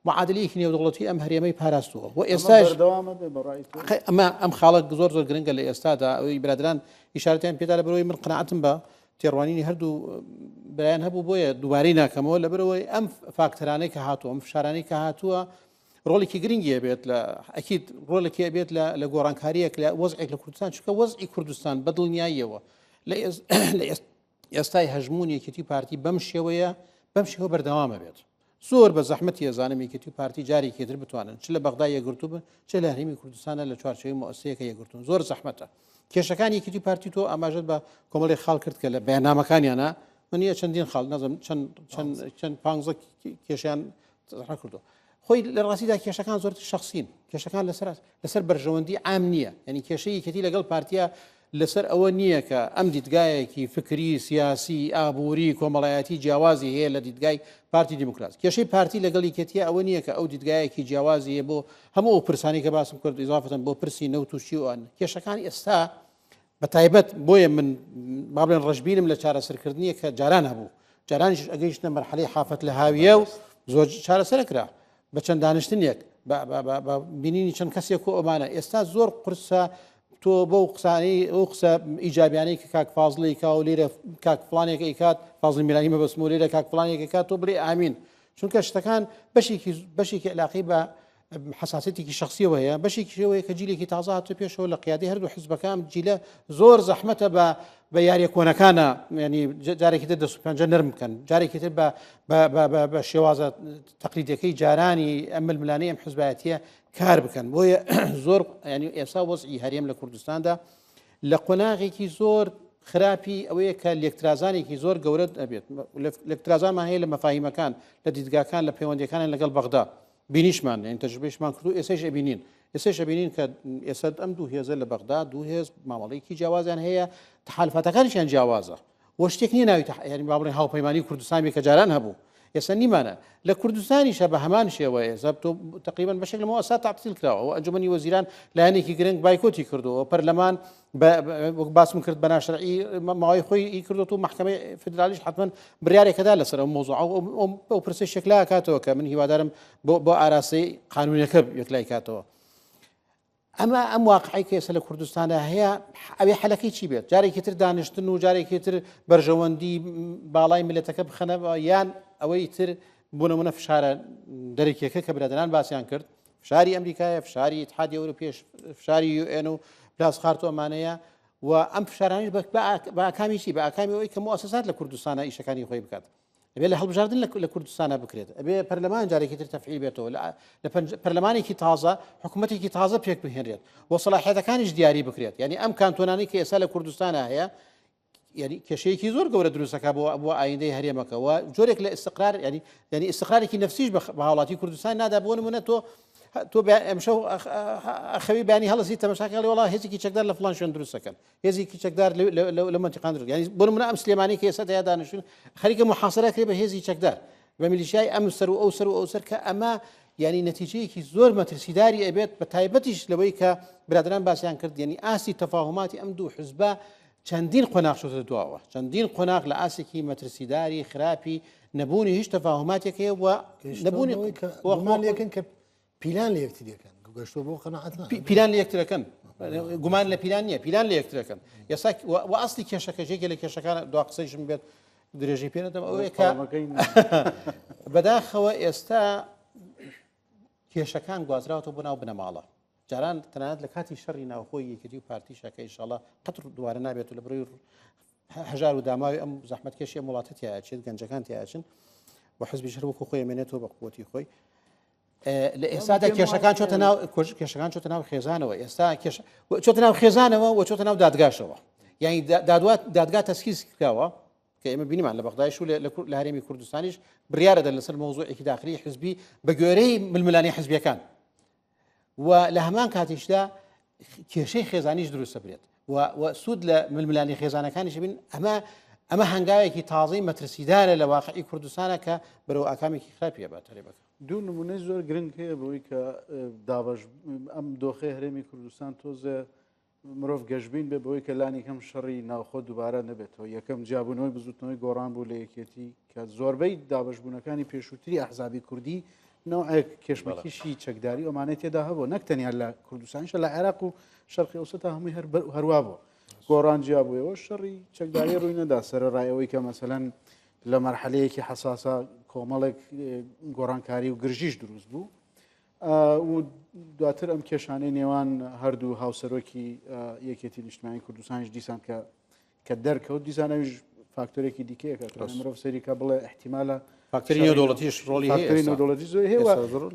Speaker 4: معادلەیەکی نێودەوڵەتی ئەم هەرێمەی پاراستووە و ئێستاش ئەمە ئەم خاڵە زۆر زۆر گرنگە لە ئێستادا ئەوەی برادران ئیشارەتیان پێدا لە بەرەوەی من قەناعەتم بە تێڕوانینی هەردوو برایان هەبوو بۆیە دووبارەی ناکەمەوە لەبەرەوەی ئەم فاکتەرانەی کە هاتووە ئەم فشارانەی کە هاتووە ڕۆڵێکی گرنگی هەبێت لە ئەکید ڕۆڵێکی هەبێت لە لە گۆڕانکاریەک لە وەزعێک لە کوردستان چونکە وەزعی کوردستان بە دڵنیاییەوە لە لە ئێستای هەژموون یەکێتی پارتی بەم شێوەیە بەم شێوە بەردەوامە بێت زۆر بە زەحمەتی ئەزانم یەکێتی و پارتی جارێکی تر بتوانن چ لە بەغدا یەکگرتوو بن چ لە هەرێمی کوردستانە لە چوارچێوەی موسسەیەکە یەکگرتوون زۆر زەحمەتە کێشەکانی یەکێتی پارتی تۆ ئاماژەت بە کۆمەڵی خاڵ کرد کە لە بەیاننامەکانیانە من نییە چەندین خاڵ نازم چەند چەند چەند پانزە کێشیان ڕاکردووە خۆی لە ڕاستیدا کێشەکان زۆرتر شخصین کێشەکان لەسەر لەسەر بەرژەوەندی عام نییە یعنی کێشەی یەکێتی لەگەڵ پارتیا لەسەر ئەوە نییە کە ئەم دیدگایەکی فکری سیاسی ئابووری کۆمەڵایەتی جیاوازی هەیە لە دیدگای پارتی دیموکرات کێشەی پارتی لەگەڵ یەکێتیە ئەوە نییە کە ئەو دیدگایەکی جیاوازی هەیە بۆ هەموو ئەو پرسانی کە باسم کرد ئیزافەتەن بۆ پرسی نەوت و چی و ئەن کێشەکان ئێستا بە تایبەت بۆیە من با بڵێن ڕەشبینم لە چارەسەرکردنیە کە جاران هەبوو جارانیش ئەگەیشتە مەرحەلەی حافەت لە هاویە و زۆر چارەسەر کرا بە چەند دانیشتنێک بە بینینی چەند کەسێک و ئەمانە ئێستا زۆر قورسە تۆ بەو قسانەی ئەو قسە ئیجابیانەی کە کاک فازڵی کا و لێرە کاک فلانێک ئەیکات فازڵی میرانی مەبەستم و لێرە کاک فلانێک ئەیکات تۆ بڵێ ئامین چونکە شتەکان بەشێکی بەشێکی علاقی بە حەساسیەتێکی شەخسیەوە هەیە، بەشێکیش ئەوەیە کە جیلێکی تازە هاتووە پێشەوە لە قیادەی هەردوو حزبەکە، ئەم جیلە زۆر زەحمەتە بە بە یاریە کۆنەکانە ینی جارێکی تر دەست و پەنجە نەرم بکەن جارێکی تر بە بە شێوازە تەقلیدەکەی جارانی ئەم ململانەی ئەم حزبایەتیە کار بکەن بۆیە زۆر ینی ئێستا وەزعی هەرێم لە کوردستاندا لە قۆناغێکی زۆر خراپی ئەوەیە کە لێکترازانێکی زۆر گەورە ئەبێت لێکترازانمان هەیە لە مەفاهیمەکان لە دیدگاکان لە پەیوەندیەکانیان لەگەڵ بەغدا بینیشمان یانی تەجروبەیشمان کردو ئێسەیش ئەبینین ئێسەیش ئەبینین کە ئێستا ئەم دوو هێزە لە بەغدا دوو هێز مامەڵەیەکی جیاوازیان هەیە تەحالفاتەکانیشیان جیاوازە و شتێک نییە ناوی یانی با بڵێن هاوپەیمانی کوردستان بێ کە جاران هەبوو ئێستا نیمانە لە کوردستانیشە بە هەمان شێوە ئێستا تۆ تقریبا بەشێک لە مؤسسات تعطیل کراوە و ئەنجومەنی وەزیران لایەنێکی گرنگ بایکۆتی کردووە پەرلەمان وەک باسم کرد بە ناشەرعی ماوەی خۆی ئی کردوت و محکمەی فیدرالیش حتمما بڕیارێکەدا لەسەر ئەو مۆزوع ئەو پرسەی شکلا کاتەوە کە من هیوادارم بۆ بۆ ئاراستەی قانونەکە یەکلای کاتەوە ئەمە ئەم واقعی کە ئێستا لە کوردستانە هەیە ئەوێ حەلەکەی چی بێت جارێکی تر دانیشتن و جارێکی تر بەرژەوەندی باڵای میلەتەکە بخەنە یان ئەوەی تر بۆ نمونە فشارە دەرەکیەکە کە برادەران باسیان کرد فشاری ئەمریکایە فشاری ئیتحادی ئەوروپیش فشاری یوئێن و پلاس خارت و ئەمانەیە و ئەم فشارانیش بە ئاکامی چی؟ بە ئاکامی ئەوەی کە موئەسەسات لە کوردستانە ئیشەکانی خۆی بکات. ئەبێ لە هەڵبژاردن لە کوردستانە بکرێت. ئەبێ پەرلەمان جارێکی تر تەفعیل بێتەوە. لە پەرلەمانێکی تازە حکوومەتێکی تازە پێک بهێنرێت و سەلاحیەتەکانیش دیاری بکرێت. یعنی ئەم کانتۆنانەی کە ئێستا لە کوردستانە هەیە یعنی کێشەیەکی زۆر گەورە دروستەکە بۆ بۆ ئایندەی هەرێمەکە و جۆرێک لە ئستقرار ینی یعنی ئستقرارێکی نفسیش بە هاوڵاتی کوردستان نادا بۆ نمونە تۆ تۆ ئەمشەو خەوی بانی هەڵسی تەمەشاکەڵی وڵا هێزێکی چەکدار لە فلان شوێن دروستەکەن هێزێکی چەکدار لە منتیقان دروست ینی بۆ نمونە ئەم سلێمانی کە ئێستا تیا دانیشتون خەریکە محاسرە کرێ بە هێزی چەکدار بە میلیشیای ئەم سەر و ئەو سەر و ئەو سەر کە ئەمە یعنی نەتیجەیەکی زۆر مەترسیداری ئەبێت بە تایبەتیش لەوەی کە برادران باسییان کرد یعنی ئاستی تەفاهماتی ئەم دوو حزبە چەندین قۆناغ چۆتە دواوە، چەندین قۆناغ لە ئاستێکی مەترسیداری خراپی نەبوونی هیچ تەفاهوماتێک هەیە و نەبوونی
Speaker 3: گومان لێکن کە پیلان لە یەکتریەکەن گەشتۆ بۆ قەناعەت
Speaker 4: پیلان لە یەکترەکەن گومان لە پیلان نییە پیلان لە یەکترەکەن ئێستا و ئەسلی کێشەکە یەکێ لە کێشەکان دوا قسەیشم بێت درێژەی پێ نەدەم ئەوەیە کە بەداخەوە ئێستا کێشەکان گوازراوەتەوە بۆ ناو بنەماڵە جاران تەنانەت لە کاتی شەڕی ناوخۆی یەکێتی و پارتیشا کە ئیشاڵا قەت دووارە نابێت و لە بڕی هەژار و داماوی ئەم زەحمەتکێشی ئەم وڵاتە تیاچێت گەنجەکان تیاچن و حزبیش هەر وەکو خۆی ئەمێنێتەوە بە قوتی خۆی لە ئێستادا کێشەکان چۆتە ناو کێشەکان چۆتە ناو خێزانەوە ئێستا کێش چۆتە ناو خێزانەوە و چۆتە ناو دادگاشەوە یعنی دادوات دادگا تەسکیس کراوە کە ئێمە بینیمان لە بەغدایش و لە هەرێمی کوردستانیش بڕیارە دەن لەسەر مەوزوعێکی داخلی حزبی بە گوێرەی ململانێی حزبیەکان و لە هەمان کاتیشدا کێشەی خێزانیش دروستە برێت و سوود لە ململانی خێزانەکانیش بین ئەمە ئەمە هەنگاوێکی تازەی مەترسیدارە لە واقعی کوردستانە کە بەرەو ئاکامێکی خراپیە بە تەرێبەکە.
Speaker 1: دوو نمونەی زۆر گرنگ هەیە بۆی کە دابش ئەم دۆخی هەرێمی کوردستان تۆزێ مرۆڤ گەشبین بێ بەوەی کە لانی کەم شەڕی ناوخۆ دووبارە نەبێتەوە یەکەم جیابوونەوەی بزوتنەوەی گۆڕان بوو لە یەکێتی کە زۆربەی دابشبوونەکانی پێشووتری ئەحزابی کوردی نەوعێک کێشمەکیشی چەکداری ئەمانەی تێدا هەبوو نەک تەنیا لە کوردستانیشە لە عێراق و شەرقی ئەوسەتا هەمووی هەر هەروا بوو گۆڕان جیابوویەوە شەڕی چەکداری ڕووی نەدا سەرەڕای ئەوەی کە مەسەلەن لە مەرحەلەیەکی حەساسە کۆمەڵێک گۆڕانکاری و گرژیش دروست بوو و دواتر ئەم کێشانەی نێوان هەردوو هاوسەرۆکی یەکێتی نیشتمانی کوردستانیش دیسان کە کە دەرکەوت دیسان ئەویش فاکتۆرێکی دیکەیە کە مرۆڤ سەریکە بڵێ احتیمالە
Speaker 4: فاکتەری نێودەوڵەتیش ڕۆڵی هەیە
Speaker 1: فاکتەری نێودەوڵەتی زۆر هەیە و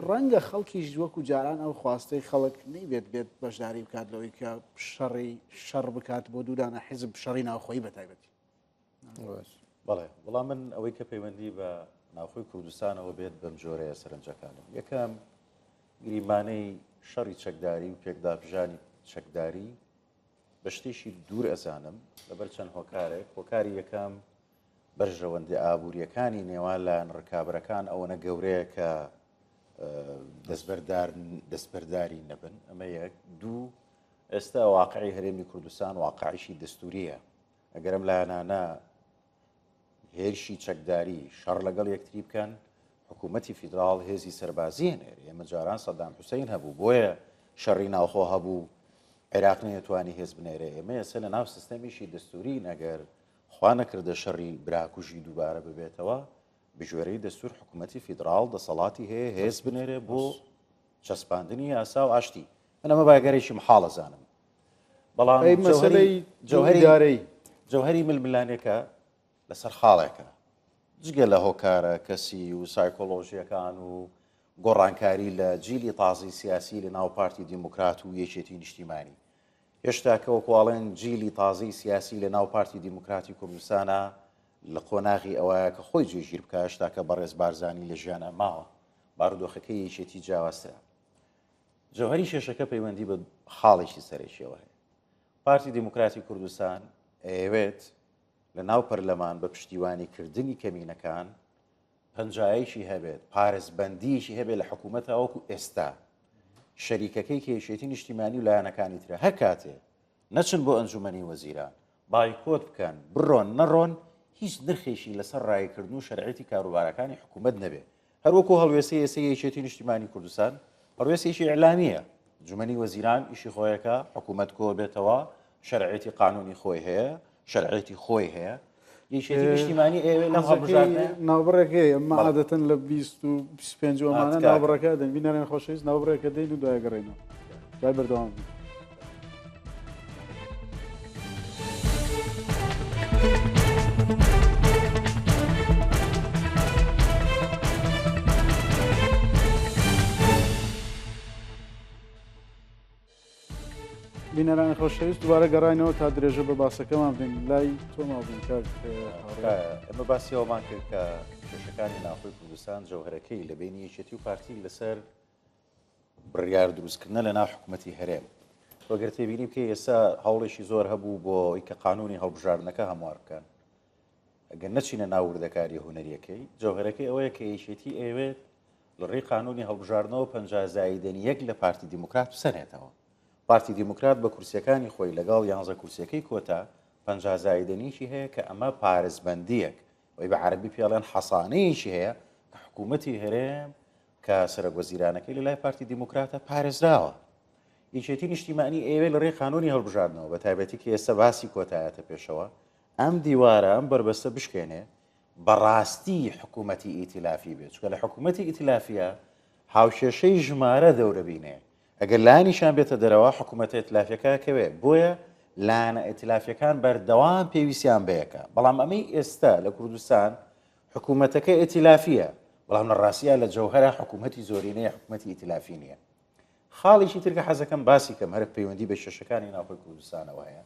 Speaker 1: ڕەنگە خەڵکیش وەکو جاران ئەو خواستەی خەڵک نەیبێت بێت بەشداری بکات لەوەی کە شەڕی شەڕ بکات بۆ دوودانە حیزب شەڕی ناوخۆیی بە تایبەتی.
Speaker 2: بەڵێ وەڵام من ئەوەی کە پەیوەندی بە ناوخۆی کوردستانەوە بێت بەم جۆرەیە سەرنجەکانم یەکەم گریمانەی شەڕی چەکداری و پێکداپژانی چەکداری بە شتێکی دوور ئەزانم لەبەر چەند هۆکارێک هۆکاری یەکەم بەرژەوەندی ئابوووریەکانی نێوان لایەن ڕکابەرەکان ئەوەنە گەورەیە کە دەستبەردار دەستبەرداری نەبن ئەمە یەک دوو ئێستا واقعی هەرێمی کوردستان واقعیشی دەستوریە ئەگەر ئەم لایەنانە هێرشی چەکداری شەڕ لەگەڵ یەکتری بکەن حکوومەتی فیدراڵ هێزی سەربازی هەنێر ئێمە جاران سەدام حوسین هەبوو بۆیە شەڕی ناوخۆ هەبوو عێراق نەیەتوانی هێز بنێرێ ئێمە ئێستا لە ناو سیستەمیشی دەستوری نەگەر خوا نەکردە شەڕی براکوژی دووبارە ببێتەوە بگوێرەی دەستور حکوومەتی فیدراڵ دەسەڵاتی هەیە هێز بنێرێ بۆ چەسپاندنی یاسا و ئاشتی من ئەمە باگەرێکی محاڵە زانم بەڵام
Speaker 1: مەسەلەی جەوهری
Speaker 2: جەوهری ململانێکە لەسەر خاڵێکە جگە لە هۆکارە کەسی و سایکۆلۆژیەکان و گۆڕانکاری لە جیلی تازی سیاسی لە ناو پارتی دیموکرات و یەکێتی نیشتیمانی هێشتا کە وەکواڵێن جیلی تازی سیاسی لە ناو پارتی دیموکراتی کوردستانە لە قۆناغی ئەوەیە کە خۆی جێگیر بکە هێشتا کە بەڕێز بارزانی لە ژیانە ماوە بارودۆخەکەی یەکێتی جیاوازترە جەوهەری کێشەکە پەیوەندی بە خاڵێکی سەرەکیەوە هەیە. پارتی دیموکراتی کوردستان ئەیەوێت لە ناو پەرلەمان بە پشتیوانی کردنی کەمینەکان پەنجایەکی هەبێت، پارێزبەندیەکی هەبێت لە حکوومەت وەکو ئێستا شەریکەکەی کە یەکێتی نیشتیمانی و لایەنەکانی ترە هەر کاتێ نەچن بۆ ئەنجومەنی وەزیران بایکۆت بکەن بڕۆن نەڕۆن هیچ نرخێکی لەسەر ڕایکردن و شەرعیەتی کاروبارەکانی حکوومەت نەبێ هەروەکو هەڵوێستی ئێستەی یەکێتی نیشتیمانی کوردستان هەڵوێستێکی ئیعلامییە، ئەنجومەنی وەزیران ئیشی خۆیەکە، حکوومەت کۆ بێتەوە، شەرعیەتی قانونی خۆی هەیە، شەرعیەتی خۆی هەیە. یەکێتی نیشتیمانی ئەیەوێت لەم هەڵبژاردنە
Speaker 1: ناوبڕێک هەیە ئەمە عادەتەن لە 20 و 25 ئەمانە ناوبڕەکە دەن بینەران خۆشەویست ناوبڕێکە دەین و دوای گەڕێنەوە دوای بەردەوام بین. بینەرانی خۆشەویست دووبارە گەڕاینەوە تا درێژە بە باسەکەمان بدەین لای تۆ مابووین کاک هاوڕێ.
Speaker 2: ئێمە باسی ئەوەمان کرد کە کێشەکانی ناوخۆی کوردستان جەوهەرەکەی لە بینی یەکێتی و پارتی لەسەر بڕیار دروستکردنە لە ناو حکوومەتی هەرێم. وەگەر تێبینی بکەی ئێستا هەوڵێکی زۆر هەبوو بۆ ئەوەی کە قانونی هەڵبژاردنەکە هەموار بکەن. ئەگەر نەچینە ناو وردەکاری هونەریەکەی، جەوهەرەکەی ئەوەیە کە یەکێتی ئەیەوێت لە ڕێی قانونی هەڵبژاردنەوە 50 زایدەن یەک لە پارتی دیموکرات بسەنێتەوە. پارتی دیموکرات بە کورسیەکانی خۆی لەگەڵ یانزە کورسیەکەی کۆتا 50 زایدەنیکی هەیە کە ئەمە پارێزبەندیەک وی بە عەرەبی پێڵێن حەسانەیەکی هەیە کە حکوومەتی هەرێم کە سەرەک وەزیرانەکەی لە لای پارتی دیموکراتە پارێزراوە. یەکێتی نیشتیمانی ئەیەوێت لە ڕێی قانونی هەڵبژاردنەوە بە تایبەتی کە ئێستا باسی کۆتایەتە پێشەوە ئەم دیوارە ئەم بەربەستە بشکێنێ بەڕاستی حکوومەتی ئیتیلافی بێت چونکە لە حکوومەتی ئیتیلافیە هاوکێشەی ژمارە دەورە بینێ ئەگەر لایەنیشان بێتە دەرەوە حکوومەتە ئیتلافیەکە کەوێ بۆیە لایەنە ئیتلافیەکان بەردەوام پێویستیان بەیەکە بەڵام ئەمەی ئێستا لە کوردستان حکوومەتەکە ئیتلافیە بەڵام لە ڕاستیا لە جەوهرە حکوومەتی زۆرینەیە حکوومەتی ئیتلافی نییە خاڵێکی تر کە حەزەکەم باسی کەم هەر پەیوەندی بە کێشەکانی ناوخۆی کوردستانەوە هەیە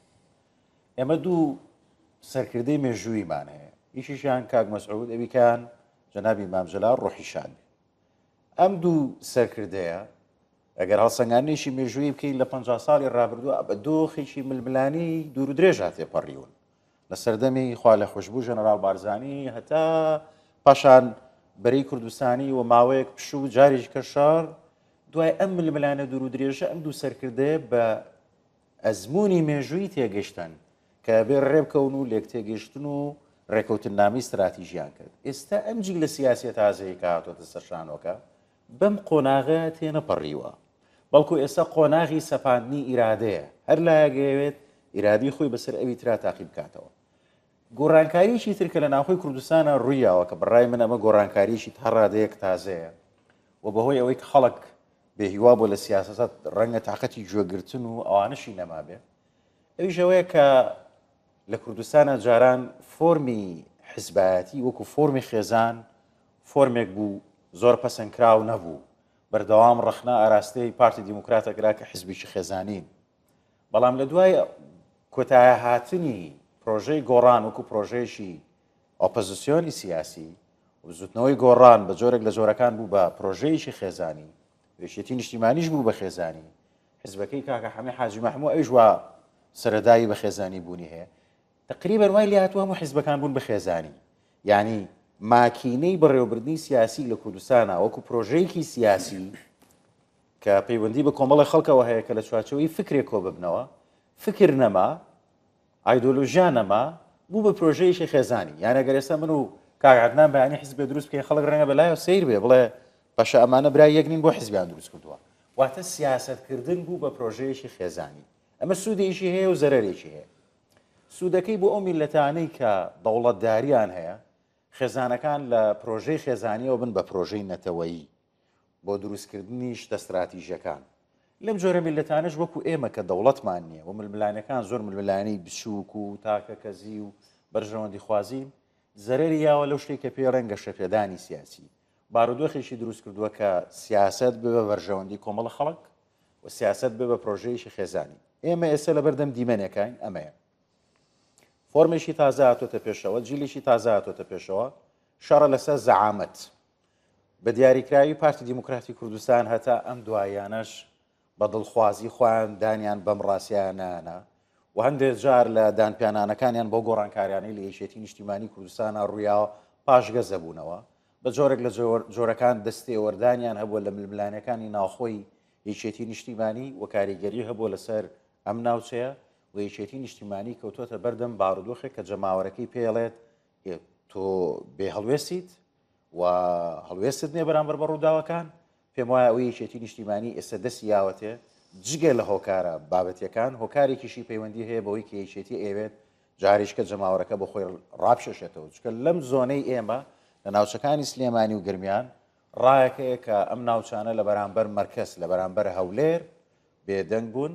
Speaker 2: ئێمە دوو سەرکردەی مێژوویمان هەیە یەکێکیان کاک مەسعود ئەویکان جەنابی مام جەلال ڕۆحی شاد بێ ئەم دوو سەرکردەیە ئەگەر هەڵسەنگاندنێکی مێژوویی بکەین لە 50 ساڵی ڕابردووە بە دۆخێکی ململانی دوور و درێژا تێپەڕیون لە سەردەمی خوا لە خۆشبوو ژەنەراڵ بارزانی هەتا پاشان بەرەی کوردستانی و ماوەیەک پشوو جارێکی کە شار دوای ئەم ململانە دوور و درێژە ئەم دوو سەرکردەیە بە ئەزموونی مێژووی تێگەشتن کە بێ ڕێبکەون و لێکتێگەشتن و ڕێکەوتننامەی ستراتیژیان کرد ئێستا ئەم جیلە سیاسیە تازەیە کە هاتۆتە سەر شانۆکە بەم قۆناغە تێنەپەڕیوە بەڵکو ئێستا قۆناغی سەپاندنی ئیرادەیە هەر لایەک ئەیەوێت ئیرادەی خۆی بەسەر ئەوی ترا تاقی بکاتەوە گۆڕانکاریی تر کە لە ناوخۆی کوردستانە ڕوویاوە کە بەڕای من ئەمە گۆڕانکاریی تا ڕادەیەک تازەیە و بەهۆی ئەوەی کە خەڵک بێهیوا بۆ لە سیاسەت ڕەنگە تاقەتی گوێگرتن و ئەوانەشی نەمابێ ئەویش ئەوەیە کە لە کوردستانە جاران فۆرمی حزبایەتی وەکو فۆرمی خێزان فۆرمێک بوو زۆر پەسەندکراو نەبوو، بەردەوام ڕەخنە ئاراستەی پارتی دیموکرات ئەکرا کە حزبێکی خێزانین، بەڵام لە دوای کۆتایە هاتنی پرۆژەی گۆڕان وەکو پرۆژەیەکی ئۆپۆزیسیۆنی سیاسی و بزوتنەوەی گۆڕان بە جۆرێک لە جۆرەکان بوو بە پرۆژەیەکی خێزانی، یەکێتی نیشتیمانیش بوو بە خێزانی، حزبەکەی کاکە حەمەی حاجی مەحموو ئەویش وا سەرەداوی بە خێزانی بوونی هەیە. تەقریبەن وای لێهاتووە هەموو حیزبەکان بوون بە خێزانی. یانی ماکینەی بەڕێوەبردنی سیاسی لە کوردستانا وەکو پرۆژەیەکی سیاسی کە پەیوەندی بە کۆمەڵی خەڵکەوە هەیە کە لە چوارچێوەی فکرێک کۆ ببنەوە، فکر نەما، ئایدۆلۆژیا نەما، بوو بە پرۆژەیەکی خێزانی. یان ئەگەر ئێستا من و کاک عەدنان بەیانی حیزبێ دروست بکەین خەڵک ڕەنگە بەلایەوە سەیر بێ بڵێ باشە ئەمانە برای یەک نین بۆ حیزبیان دروست کردووە. واتە سیاسەتکردن بوو بە پرۆژەیەکی خێزانی. ئەمە سوودێکی هەیە و زەرەرێکی هەیە. سوودەکەی بۆ ئەو میللەتانەی کە دەوڵەتداریان هەیە، خێزانەکان لە پرۆژەی خێزانیەوە بن بە پرۆژەی نەتەوەیی بۆ دروستکردنی شتە ستراتیژیەکان. لەم جۆرە میللەتانەش وەکو ئێمە کە دەوڵەتمان نییە و ململانێکان زۆر ململانێی بچووک و تاکەکەزی و بەرژەوەندیخوازین، زەرەری یاوە لەو شتەی کە پێی ڵێن گەشەپێدانی سیاسی. بارودۆخێکی دروستکردووە کە سیاسەت ببێ بە بەرژەوەندی کۆمەڵە خەڵک و سیاسەت بێ بە پرۆژەیەکی خێزانی. ئێمە ئێستا لەبەردەم دیمەنێکاین ئەمەیە. فۆرمێکی تازە هاتۆتە پێشەوە، جیلێکی تازە هاتۆتە پێشەوە، شەڕە لەسەر زەعامەت. بە دیاریکراوی پارتی دیموکراتی کوردستان هەتا ئەم دواییانەش بە دڵخوازی خۆیان دانیان بەم ڕاستییە نانا و هەندێک جار لە دانپیانانەکانیان بۆ گۆڕانکاریانەی لە یەکێتی نیشتیمانی کوردستانا ڕوویاوە پاشگەز دەبوونەوە. بە جۆرێک لە جۆرەکان دەستێوەردانیان هەبووە لە ململانێکانی ناوخۆی یەکێتی نیشتیمانی و کاریگەری هەبووە لەسەر ئەم ناوچەیە و یەکێتی نیشتیمانی کەوتووەتە بەردەم بارودۆخێک کە جەماوەرەکەی پێڵێت تۆ بێ هەڵوێستیت و هەڵوێستت نییە بەرامبەر بە ڕووداوەکان. پێم وایە ئەوەی یەکێتی نیشتیمانی ئێستا دەستی یاوەتێ جگە لە هۆکارە بابەتیەکان هۆکارێکیشی پەیوەندی هەیە بەوەی کە یەکێتی ئەیەوێت جاریشکە جەماوەرەکە بۆ خۆی ڕابکێشێتەوە چونکە لەم زۆنەی ئێمە لە ناوچەکانی سلێمانی و گەرمیان ڕایەک هەیە کە ئەم ناوچانە لە بەرامبەر مەرکەز لە بەرامبەر هەولێر بێدەنگ بوون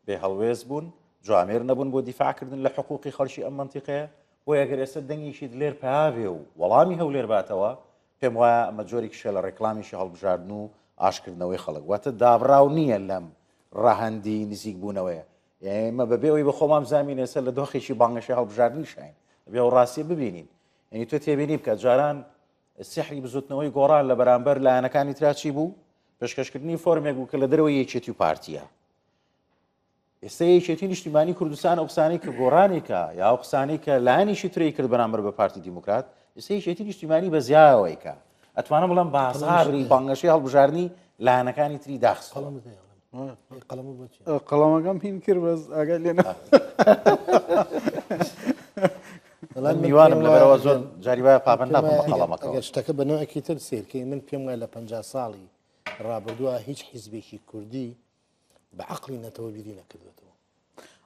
Speaker 2: بێ هەڵوێست بوون جوامێر نەبوون بۆ دیفاعکردن لە حقوقی خەڵکی ئەم مەنتیقەیە بۆیە گەر ئێستا دەنگێکی دلێر پیا بێ و وەڵامی هەولێر باتەوە پێم وایە ئەمە جۆرێکیشە لە ڕێکلامیشی هەڵبژاردن و ئاشکردنەوەی خەڵک واتە دابڕاو نییە لەم ڕەهەندی نزیکبوونەوەیە. ئێمە بەبێ ئەوی بە خۆمان بزانین ئێستا لە دۆخێکی بانگەشەی هەڵبژاردنیشین بێ ئەو ڕاستیە ببینین. یعنی تۆ تێبینی بکە جاران سحری بزوتنەوەی گۆڕان لە بەرامبەر لایەنەکانی ترا چی بوو؟ پێشکەشکردنی فۆرمێک بوو کە لە دەرەوەی یەکێتی و پارتیە. ئێستا یەکێتی نیشتیمانی کوردستان ئەو قسانەی کە گۆڕانێکە یا ئەو قسانەی کە لایەنیشی ترەی کرد بەرامبەر بە پارتی دیموکرات ئێستا یەکێتی نیشتیمانی بە زیایەوەیکە ئەتوانم بڵێم بازاڕی بانگەشەی هەڵبژاردنی لایەنەکانی تری داخست.
Speaker 1: قەڵەمەکەم هین کرد بەس ئاگای لێ
Speaker 2: میوانم لەبەرەوە زۆر جاری وایە پابەند نابم بە قەڵەمەکەوە.
Speaker 3: ئەگەر شتەکە بە نەوعێکی تر سەیرکەین من پێم وایە لە 50 ساڵی ڕابردووە هیچ حیزبێکی کوردی بە عەقڵی نەتەوە بیری نەکردوێتەوە.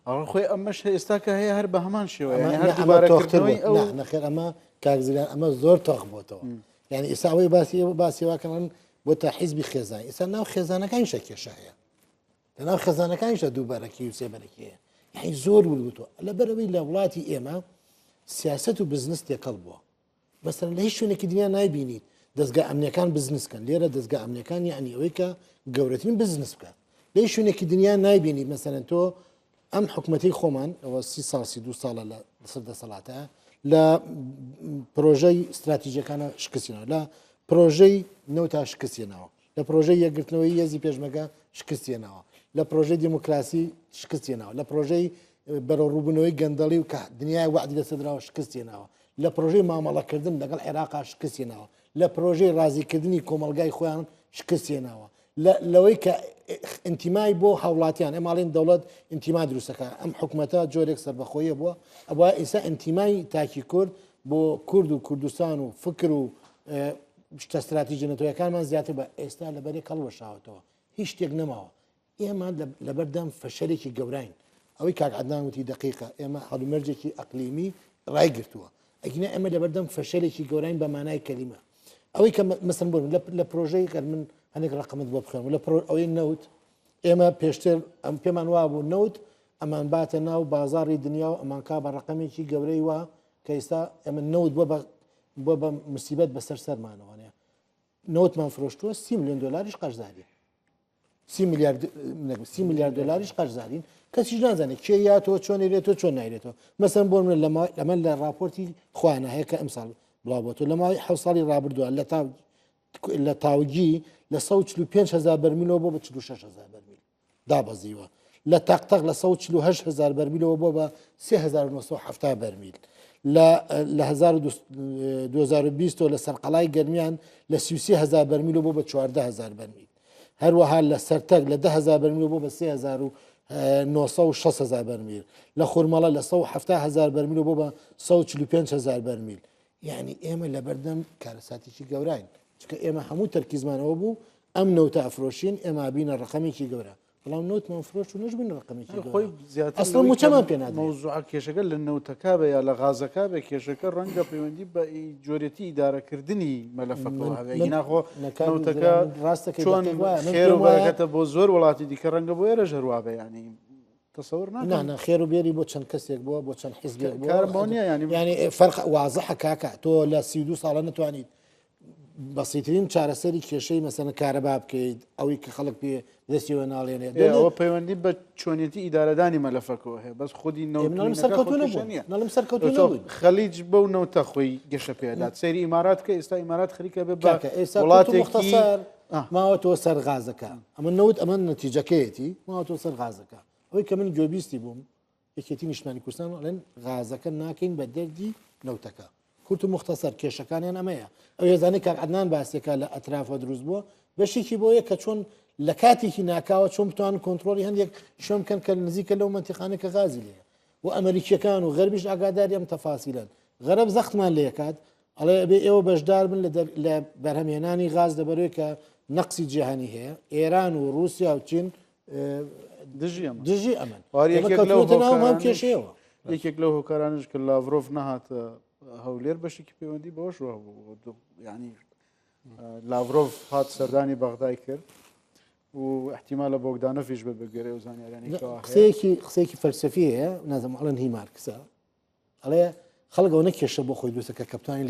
Speaker 1: ئەوە خۆی ئەمەش ئێستا کە هەیە هەر بە هەمان شێوە
Speaker 3: یعنی هەر دووبارەکردنەوەی ئەو نەخێر ئەمە کاک زیلان ئەمە زۆر تۆخ بۆتەوە یعنی ئێستا ئەوەی باسی ئێوە باسی واکەن بۆ تا حیزبی خێزان ئێستا ناو خێزانەکانیشە کێشە هەیە لە ناو خێزانەکانیشە دووبەرەکی و سێبەرەکی هەیە یعنی زۆر ورد بووتەوە لەبەرەوەی لە وڵاتی ئێمە سیاست و بزنس تێکەڵ بووە مەسەلەن لە هیچ شوێنێکی دنیا نایبینیت دەزگا ئەمنیەکان بزنس کەن لێرە دەزگا ئەمنیەکان یعنی ئەوەی کە گەورەترین بزنس بکات لە هیچ شوێنێکی دنیا نایبینیت مەسەلەن تۆ ئەم حکومەتی خۆمان ئەوە سی ساڵ 32 ساڵە لە سەر دەسەڵاتە لە پرۆژەی استراتیژەکانە شکستینەوە لە پرۆژەی نەوتا شکستێنەوە لە پرۆژەی یەکگرتنەوەی هێزی پێشمەگە شکستێنەوە لە پرۆژەی دیموکراسی شکستێنەوە لە پرۆژەی بەرەوڕووبوونەوەی گەندەڵی و کە دنیای وعدی لەسەدراوە شکستێنەوە لە پرۆژەی مامەڵەکردن لەگەڵ عێراقا شکستێناوە لە پرۆژەی ڕازیکردنی کۆمەڵگای خۆیان شکستێناوە لەوەی کە ئینتیمای بۆ هاوڵاتیان ئەماڵین دەوڵەت ئینتیما دروستەکە ئەم حکوومەتە جۆرێک سەربەخۆیە بووە ئەوە ئیسا ئینتیمای تاکی کورد بۆ کورد و کوردستان و فکر و شتە ستراتیژە نەتەوەکانمان زیاتر بە ئێستا لەبەرێک هەڵوەشاوەتەوە هیچ شتێک نەماوە ئێمە لەبەردەم فەشەلێکی گەوراین ئەوەی کاک عەدنان وتی دەقیقە ئێمە هەلومەرجێکی ئەقلیمی ڕایگرتووە ئەگینا ئێمە لەبەردەم فەشەلێکی گەوراین بە مانای کەلیمە ئەوەی کە مەسەن بۆ لە پرۆژەی گەر من هەندێک ڕقمت بۆ بخوێنم لە پرۆ ئەوەی نەوت ئێمە پێشتر ئەم پێمان وابوو نەوت ئەمان باتە ناو بازاری دنیا و ئەمانکا بە ڕقەمێکی گەورەی وا کە ئێستا ئێمە نەوت بۆ بە بۆ بە مسیبەت بەسەر سەرمانەوەێ نەوتمان فرۆشتووە سی میلیۆن دۆلاریش قەرزارین سی میلیارد سی میلیارد دۆلاریش قەرزارین کەسیش نازانێت کێ یاتەوە چۆن لێتەوە چۆن نایرێتەوە مەسەن بۆ من لەمە لە راپۆرتی خۆیانە هەیە کە ئەمساڵ بڵاو بۆتەوە لە ماوەی حە ساڵی ڕابردووە لە تا لە تاوگی لە 145 هزار بەرمیلەوە بۆ بە 46 هزار بەرمیل دابەزیوە لە تەقتەق لە 148 هزار بەرمیلەوە بۆ بە 3970 بەرمیل لە لە 2020 لە سەرقەڵای گەرمیان لە 33 هزار بەرمیلەوە بۆ بە 14 هزار بەرمیل هەروەها لە سەرتەک لە 10 هزار بەرمیلەوە بۆ بە 3960 هزار بەرمیل لە خورمەڵە لە 170 هزار بەرمیلەوە بۆ بە 145 هزار بەرمیل یعنی ئێمە لەبەردەم کارەساتێکی گەوراین چونکە ئێمە هەموو تەرکیزمانەوە بوو ئەم نەوتە ئەفرۆشین ئێمە بینە ڕقەمێکی گەورە بەڵام نەوتمان فرۆشت و نەشبووین ڕقەمێکی
Speaker 1: خۆی زیاتر
Speaker 3: ئەسڵ موچەمان پێ نادرێت.
Speaker 1: مەوزوعە کێشەکە لە نەوتەکە بێ یا لە غازەکە بێ کێشەکە ڕەنگە پەیوەندی بە جۆرێتی ئیدارەکردنی مەلەفەکەوە هەبێ ئەگینا خۆ نەوتەکە
Speaker 3: ڕاستەکەی
Speaker 1: چۆن خێر و بەرەکەتە بۆ زۆر وڵاتی دیکە ڕەنگە بۆ ئێرەش هەر وابێ یانی تەسەور ناکەم.
Speaker 3: نا نا خێر و بێری بۆ چەند کەسێک بووە بۆ چەند حیزبێک بووە
Speaker 1: کارم بەوە نییە یانی
Speaker 3: یانی فەرق وازحە کاکە تۆ لە 32 ساڵە نتوانیت بەسیترین چارەسەری کێشەی مەسەنە کارەبا بکەیت ئەوەی کە خەڵک پێ دەستیەوە ناڵێنێت
Speaker 1: ئەوە پەیوەندی بە چۆنیەتی ئیدارەدانی مەلەفەکەوە هەیە بەس خودی
Speaker 3: نەوت سەرکەوتو نەبوو نەڵم سەرکەوتو نەبوو
Speaker 1: خەلیج بەو نەوتە خۆی گەشە پێدات سەیری ئیمارات کە ئێستا ئیمارات خەریکە بێ بە
Speaker 3: ئێستا
Speaker 1: وڵاتێکی
Speaker 3: مختصر ماوەتەوە سەر غازەکە ئەمە نەوت ئەمە نەتیجەکەیەتی ماوەتەوە سەر غازەکە ئەوەی کە من گوێبیستی بووم یەکێتی نیشتمانی کوردستان ئەڵێن غازەکە ناکەین بە دەردی نەوتەکە کورت و مختصر کێشەکانیان ئەمەیە ئەو هێزانەی کاک عەدنان باسیەکە لە ئەترافە دروست بووە بەشێکی بۆیە کە چۆن لە کاتێکی ناکاوە چۆن بتوان کۆنتترۆلی هەندێک شوێن بکەن کە نزیکە لەو مەنتیقانە کە غازی لێیە و ئەمریکیەکان و غەربیش ئاگاداری ئەم تەفاسیلەن غەرب زەختمان لێکات ئەڵێ ئەبێ ئێوە بەشدار بن لە بەرهەمهێنانی غاز لەبەرەوەی کە نەقسی جیهانی هەیە ئێران و رووسیا و چین
Speaker 1: دژی ئەمە
Speaker 3: دژی ئەمن
Speaker 1: یەکێک لەو
Speaker 3: هەم کێشەیەوە
Speaker 1: یەکێک لەو هۆکارانش کە لاڤرۆف نەهاتە هەولێر بەشێکی پەیوەندی بەوەش بوو ینی لاڤرۆف هات سەردانی بەغدای کرد و احتیمالە بۆگدانۆفیش بە بەگوێرەی ئەو زانیارانەی کەوا هەیە.
Speaker 3: قسەیەکی قسەیەکی فەلسەفی هەیە نازم ئەڵێن هی مارکسە ئەڵێ خەڵک ئەوەنە کێشە بۆ خۆی دروستە کە کەپتانی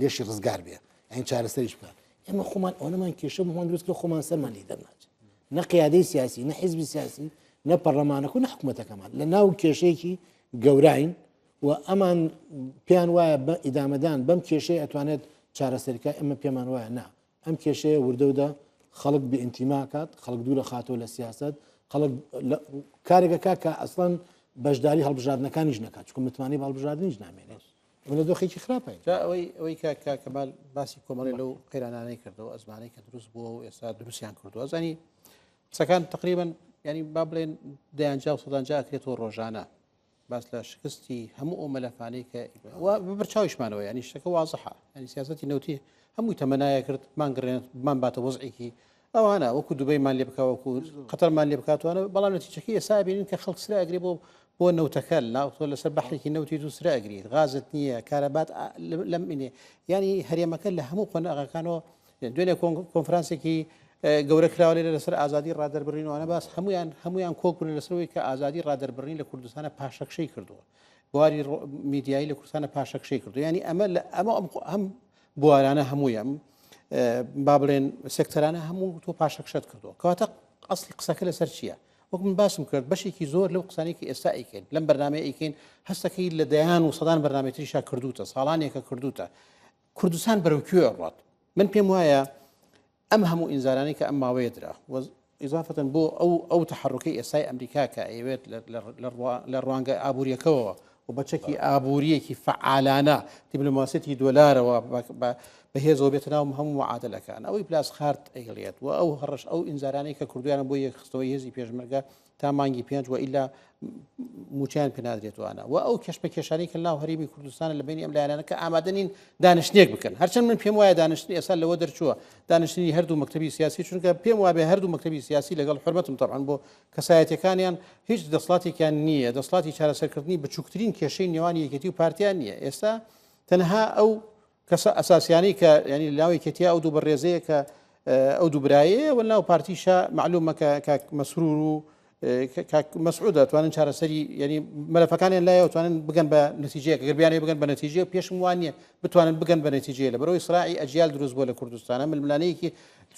Speaker 3: لێشی ڕزگار بێ ئەین چارەسەریش بکە ئێمە خۆمان ئەوەنەمان کێشە بۆمان دروست کرد خۆمان سەرمان لێ دەرناچێت نە قیادەی سیاسی نە حیزبی سیاسی نە پەرلەمانەکە و نە حکوومەتەکەمان لە ناو کێشەیەکی گەوراین و ئەمان پێیان وایە بە ئیدامەدان بەم کێشەیە ئەتوانێت چارەسەریکە ئێمە پێمان وایە نا ئەم کێشەیە وردەودە خەڵک بێ ئینتیما کات خەڵک دوورە خاتەوە لە سیاست خەڵک کارێکەکە کە ئەسڵەن بەشداری هەڵبژاردنەکانیش نەکات چونکە متمانەی بە هەڵبژاردنیش نامێنێت ئەمە لە دۆخێکی خراپین.
Speaker 4: جا ئەوەی ئەوەی کە کاک کەمال باسی کۆمەڵی لەو قەیرانانەی کردەوە ئەزمانەی کە دروست بووە و ئێستا دروستیان کردووە ئەزانی قسەکان تقریبا ینی با بڵێن دەیانجا و سەدانجا ئەکرێتەوە ڕۆژانە باس لە شکستی هەموو ئەو مەلەفانەی کە بەرچاویشمانەوە ینی شتەکە وازحە ینی سیاستی نەوتی هەمووی تەمەنایە کرد مانگڕێن مان باتە وەزعێکی ئەوانە وەکو دوبەیمان لێ بکە وەکو قەتەرمان لێ بکاتوانە بەڵام نەتیجەکەی ئێستا بینین کە خەڵک سرا ئەگرێ بۆ بۆ نەوتەکە لاوتۆ لەسەر بەحرێکی نەوتی تو سرا ئەگریت غازت نییە کارەبات لەم ئینێ ینی هەرێمەکە لە هەموو قۆناغەکانەوە دوێنێ کۆنفرانسێکی گەورە کراوە لێرە لەسەر ئازادی ڕادەربڕین وانە باس هەمویان هەمویان کۆک بوون لەسەرەوەی کە ئازادی ڕادەربڕین لە کوردستانە پاشەکشەی کردووە بواری میدیایی لە کوردستانە پاشەکشەی کردو ینی ئەمە لە ئەمە ئەم بوارانە هەموویان با بڵێن سێکتەرانە هەموو تۆ پاشەکشەت کردووە کەواتە ئەسلی قسەکە لەسەر چییە؟ وەک من باسم کرد بەشێکی زۆر لەو قسانەی کە ئێستا ئەیکەین لەم بەرنامەیە ئەیکەین هەستەکەی لە دەیان و سەدان بەرنامەی تریشا کردوتە ساڵانێکە کردوتە کوردستان بەرەو کوێ ئەڕات من پێم وایە ئەم هەموو ئینزارانەی کە ئەم ماوەیە درا و ئیزافەتەن بۆ ئەو ئەو تەحەڕوکەی ئێستای ئەمریکا کە ئەیەوێت لە ڕوانگە ئابووریەکەوە و بە چەکی ئابووریەکی فەعالانە دیبلۆماسیەتی دۆلارەوە بەهێزەوە بێتە ناو هەموو معادلەکان ئەوەی پلاسخارت ئەیڵێت و ئەو هەڕش ئەو ئینزارانەی کە کوردیانە بۆ یەکخستەوەی هێزی پێشمەرگە تا مانگی پێنج و ئیلا موچیان پێنادرێتوانە و ئەو کێشمە کێشانی کە ناو هەرێمی کوردستانە لە بینی ئەم لایەنانە کە ئامادە نین دانیشتنێک بکەن هەرچەند من پێم وایە دانیشتن ئێستا لەوە دەرچووە دانیشتنی هەردوو مەکتەبی سیاسی چونکە پێم وابێ هەردوو مەکتەبی سیاسی لەگەڵ حرمەتم تەبعەن بۆ کەسایەتەکانیان هیچ دەسڵاتێکیان نییە دەسڵاتی چارەسەرکردنی بچووکترین کێشەی نێوان یەکێتی و پارتیان نییە ئێستا تەنها ئەو کەسە ئەساسیانەی کە ینی لەناو یەکێتیا ئەو دوو بەڕێزەیە کە ئەو دوو برایەیە و لەناو پارتیشە معلومە کە کاک مەسرور و کاک مەسعودە توانن چارەسەری ینی مەلەفەکانیان لایەوە توانن بگەن بە نەتیجەیەک گەر بیانەوێ بگەن بە نەتیجەیە پێشم وان نییە بتوانن بگەن بە نەتیجەیە لە بەرەوەی سراعی ئەجیال دروست بووە لە کوردستانە ململانەیەکی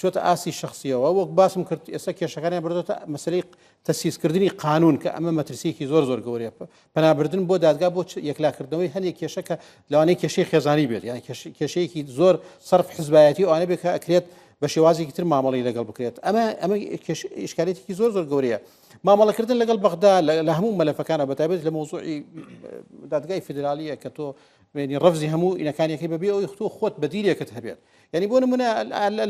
Speaker 4: چۆتە ئاستی شخصیەوە وەک باسم کرد ئێستا کێشەکانیان بردۆتە مەسلەی تەسیسکردنی قانون کە ئەمە مەترسیەکی زۆر زۆر گەورەیە پەنابردن بۆ دادگا بۆ یەکلاکردنەوەی هەندێک کێشە کە لەوانەیە کێشەی خێزانی بێت یان کێشەیەکی زۆر سەرف حزبایەتی ئەوانە بێت کە ئەکرێت بە شێوازێکی تر مامەڵی لەگەڵ بکرێت ئەمە ئەمە ئیشکالێتێکی زۆر زۆر گەورەیە مامەڵەکردن لەگەڵ بەغدا لە هەموو مەلەفەکانە بە تایبەت لە مەوزوعی دادگای فیدرالیە کە تۆ بینی ڕەفزی هەموو ئینەکانیەکەی بەبێ ئەوی تۆ خۆت بەدیلێکت هەبێت یعنی بۆ نمونە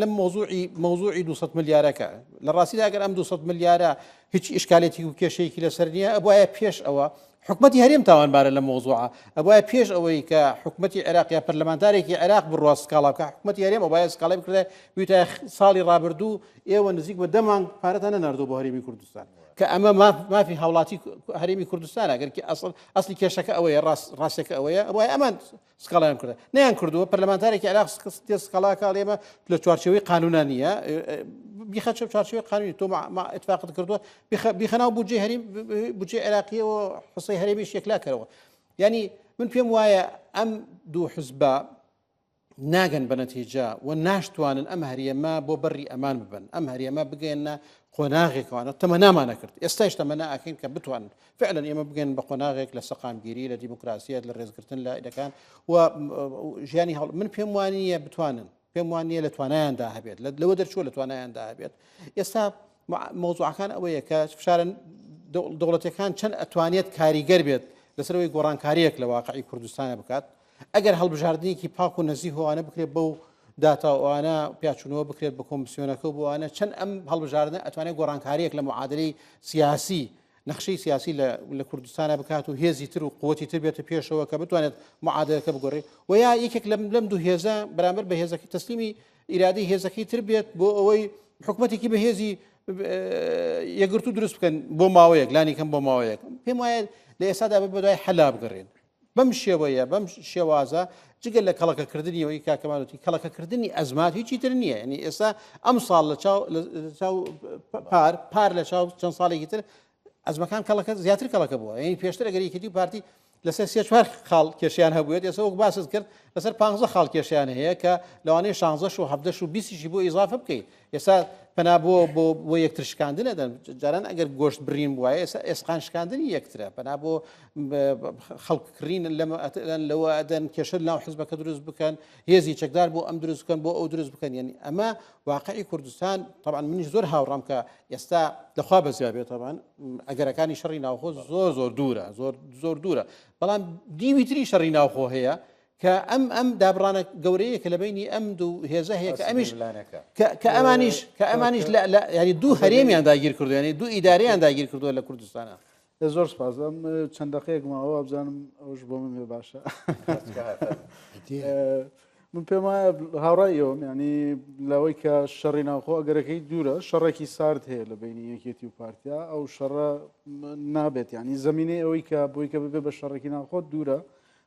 Speaker 4: لەم مۆزوعی مۆزوعی 200 ملیارەکە لە ڕاستیدا ئەگەر ئەم 200 ملیارە هیچ ئیشکالێتی و کێشەیەکی لەسەر نییە ئەبواە پێش ئەوە حکومەتی هەرێم تاوانبارە لە مۆزوعە ئەبواە پێش ئەوەی کە حکومەتی عێراق یا پەرلەمانتارێکی عێراق بڕوا سکاڵا بکە حکومەتی هەرێم ئەبواە سکاڵای بکردایە ویتایە ساڵی ڕابردوو ئێوە نزیک بە دە مانگ پارەتان نەناردوو بۆ هەرێمی کوردستان کە ئەمە مافی هاوڵاتی هەرێمی کوردستانە گەر ئەسڵ ئەسلی کێشەکە ئەوەیە ڕاست ڕاستەکە ئەوەیە ئەوە ئەمان سکاڵایان کردە نیان کردووە پەرلەمانتارێکی عێراق تێ سکاڵاکە ئێمە لە چوارچێوەی قانونا نییە بیخە چوارچێوەی قانونی تۆ اتفاقت کردووە بیخە ناو بودجەی هەرێم بودجەی عێراقیەوە حسەی هەرێمیش یەکلا کەرەوە یعنی من پێم وایە ئەم دوو حزبە ناگەن بە نەتیجە و ناشتوانن ئەم هەرێمە بۆ بەری ئەمان ببن ئەم هەرێمە بگەێنە قۆناغێکوانە تەمەنامانە کرد ئێستاش تەمەنا ئەکەین کە بتوانن فعلا ئێمە بگەن بە قۆناغێک لە سەقامگیری لە دیموکراسیەت لە ڕێزگرتن لە ئیدەکان و ژیانی هەڵ من پێم وانە بتوانن پێم وانە لە توانایاندا هەبێت لەوە دەرچوە لە توانایاندا هەبێت ئێستا مەوزوعەکان ئەوەیە کە فشارە دەوڵەتەکان چەند ئەتوانێت کاریگەر بێت لەسەرەوەی گۆڕانکاریەک لە واقعی کوردستانە بکات ئەگەر هەڵبژاردنێکی پاک و نەزیه ئەوانە بکرێت بەو داتا و ئەوانە پیاچوونەوە بکرێت بە کۆمسیۆنەکە و بۆ ئەوانە چەند ئەم هەڵبژاردنە ئەتوانێت گۆڕانکاریەک لە معادلەی سیاسی نەخشەی سیاسی لە کوردستانە بکات و هێزی تر و قوتی تر بێتە پێشەوە کە بتوانێت معادلەکە بگۆڕێت و یا یەکێک لەم لەم دوو هێزە بەرامبەر بە هێزەکەی تەسلیمی ئیرادەی هێزەکەی تر بێت بۆ ئەوەی حکوومەتێکی بەهێزی یەکگرتوو دروست بکەن بۆ ماوەیەک لانی کەم بۆ ماوەیەک پێم وایە لە ئێستادا بە دوای حەلا بگەڕێن بەم شێوەیە، بەم شێوازە جگە لە کەڵەکەکردنی ئەوەی کاک کەمال وتی، کەڵەکەکردنی ئەزمات هیچی تر نییە. یعنی ئێستا ئەم ساڵ لە چاو لە چاو پار پار لە چاو چەند ساڵێکی تر ئەزمەکان کەڵەکە زیاتر کەڵەکە بووە. یعنی پێشتر ئەگەر یەکێتی و پارتی لەسەر سێ چوار خاڵ کێشیان هەبووێت ئێستا وەک باست کرد لەسەر 15 خاڵ کێشیان هەیە کە لەوانەیە 16 و 17 و 20 بۆ ئیزافە بکەیت. ئێستا پەنا بۆ بۆ بۆ یەکتر شکاندن ئەدەن جاران ئەگەر گۆشت برین بوایە ئێستا ئێسقان شکاندنی یەکترە پەنا بۆ خەڵک کڕین لەمە ئەدەن لەوە ئەدەن کێشە ناو حزبەکە دروست بکەن هێزی چەکدار بۆ ئەم دروست بکەن بۆ ئەو دروست بکەن یعنی ئەمە واقعی کوردستان طبعا منیش زۆر هاوڕام کە ئێستا لەخوا بەزیا بێت طبعا ئەگەرەکانی شەڕی ناوخۆ زۆر زۆر دوورە زۆر زۆر دوورە بەڵام دیوی تری شەڕی ناوخۆ هەیە کە ئەم ئەم دابڕانە گەورەیە کە لە بینی ئەم دوو هێزە هەیە کە ئەمیش کە ئەمانیش کە ئەمانیش لە ینی دوو هەرێمیان داگیر کردو ینی دوو ئیداریان داگیر کردووە لە کوردستانە
Speaker 1: زۆر سپاس ئەم چەند دقەیەک ماوە بزانم ئەوش بۆ من بێ باشە من پێم وایە هاوڕای ئێوەم ینی لەوەی کە شەڕی ناوخۆ ئەگەرەکەی دوورە شەڕێکی سارد هەیە لە بینی یەکێتی و پارتیا ئەو شەڕە نابێت ینی زمینەی ئەوەی کە بۆی کە ببێ بە شەڕێکی ناوخۆ دوورە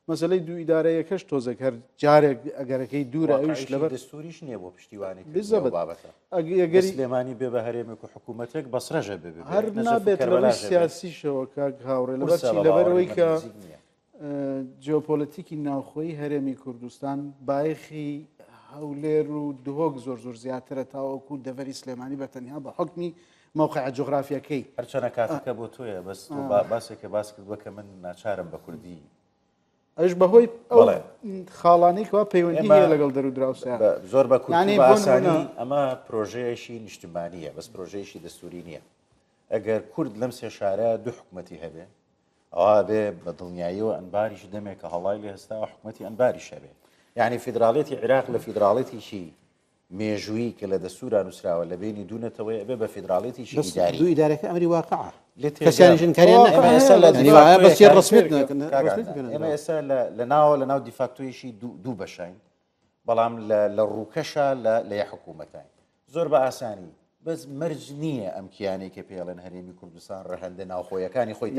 Speaker 1: مەسلەی دوو ئیدارەیەکەش تۆزێک هەر جارێک ئەگەرەکەی دوورە ئەویش لەبەر
Speaker 2: دەستوریش نییە بۆ پشتیوانی
Speaker 1: بزەبت
Speaker 2: بابەتە
Speaker 1: ئەگەری
Speaker 2: سلێمانی بێ بە هەرێمێک و حکوومەتێک بەسرەژە بێ
Speaker 1: هەر نابێت لە ڕووی سیاسیشەوە کاک هاوڕێ لەبەر چی لەبەرەوەی کە جیۆپۆلەتیکی ناوخۆی هەرێمی کوردستان بایەخی هەولێر و دهۆک زۆر زۆر زیاترە تاوەکو دەڤەری سلێمانی بە تەنیا بە حوکمی مەوقعە جوغرافیەکەی.
Speaker 2: هەرچەنە کاتەکە بۆ تۆیە بەس تۆ باسێکە باس کردووە کە من ناچارم بە کوردی
Speaker 1: ئەوش بەهۆی ئەو خاڵانەی کەوا پەیوەندی هەیە لەگەڵ دەر و دراوسێ
Speaker 2: زۆر بە کوردی بە ئاسانی ئەمە پرۆژەیەکی نیشتمانییە بەس پرۆژەیەکی دەستوری نییە ئەگەر کورد لەم سێ شارە دوو حکومەتی هەبێ ئەوا بێ بە دڵنیاییەوە ئەنباریش دەمێکە هەڵای لێ هەستاوە حکومەتی ئەنباریش هەبێ یعنی فیدراڵێتی عێراق لە فیدراڵێتیشی مێژوویی کە لە دەستورا نووسراوە لە بینی دوو نەتەوەی ئەبێ بە فیدراڵێتیشی ئیداری
Speaker 4: دوو ئیدارەکە ئەمری واقعە
Speaker 2: لێ
Speaker 4: کەسیانیش ئینکاریان
Speaker 2: ئێمە ئێستا لە
Speaker 4: بەس ڕسمیت
Speaker 2: ئێمە ئێستا لە ناوە لە ناو دیفاکتۆیشی دوو بەشین بەڵام لە ڕووکەشە لە یە حکوومەتین زۆر بە ئاسانی بەس مەرج نییە ئەم کیانەی کە پێڵێن هەرێمی کوردستان ڕەهەندە ناوخۆیەکانی خۆی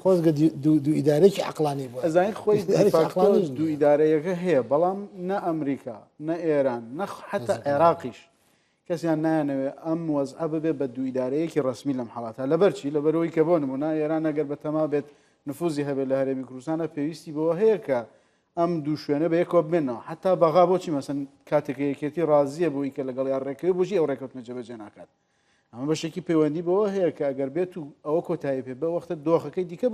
Speaker 3: خۆزگە دوو ئیدارێکی عقلانی بوو
Speaker 1: ئەزانین خۆی دوو ئیدارەیەکە هەیە بەڵام نە ئەمریکا نە ئێران نە حتا عێراقیش کەسیان نایانەوێ ئەم وەزعە ببێ بە دوو ئیدارەیەکی ڕسمی لەم حڵاتە لەبەر چی لەبەرەوەی کە بۆ نمونە ئێران ئەگەر بەتەما بێت نفوزی هەبێت لە هەرێمی کوردستانە پێویستی بەوە هەیە کە ئەم دوو شوێنە بە یەکەوە بمێنەوە حتا بەغا بۆچی مەسن کاتێک یەکێتی ڕازیە بۆی کە لەگەڵ یان ڕێکەوی بۆچی ئەو ڕێکەوتنە جێبەجێ ناکات ئەمە بەشێکی پەیوەندی بەوە هەیە کە ئەگەر بێت و ئەوە کۆتایی پێ بە وەختە دۆخەکەی دیکە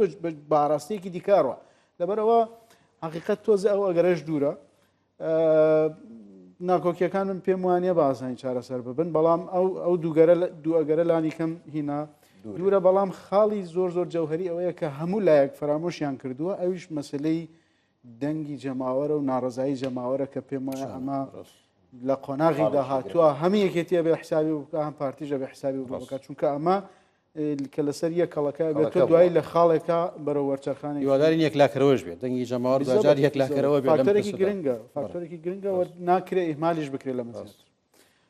Speaker 1: بە ئاراستەیەکی دیکارەوە لەبەرەوە حقیقت تۆزە ئەو ئەگەرەش دوورە ناکۆکیەکان من پێم وانە بە ئاسانی چارەسەر ببن بەڵام ئەو ئەو دووگەرە دوو ئەگەرە لانی کەم هینا دوورە بەڵام خاڵی زۆر زۆر جەوهری ئەوەیە کە هەموو لایەک فەرامۆشیان کردووە ئەویش مەسلەی دەنگی جەماوەرە و ناڕزایی جەماوەرە کە پێم وایە ئەمە لە قۆناغی داهاتووە هەم یەکێتیە بێ حسابی بکە هەم پارتیژە بێ حسابی بکە چونکە ئەمە کە لەسەر یەک کەڵەکە بێت تۆ دوایی لە خاڵێکا بەرەو وەرچەرخانی
Speaker 4: هیوادارین یەکلاکەرەوەش بێت دەنگی جەماوەر دواجار یەکلاکەرەوە بێت
Speaker 1: فاکتەرێکی گرنگە فاکتەرێکی گرنگە و ناکرێ ئیهمالیش بکرێت لەمە زیاتر.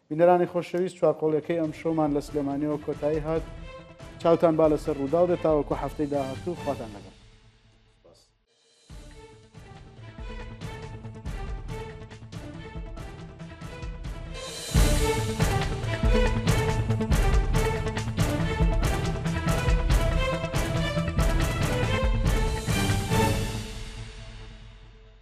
Speaker 1: بینەرانی خۆشەویست چوارقۆڵیەکەی ئەمشەومان لە سلێمانیەوە کۆتایی هات چاوتان با لەسەر ڕووداو بێت تاوەکو هەفتەی داهاتوو خواتان لەگەڵ.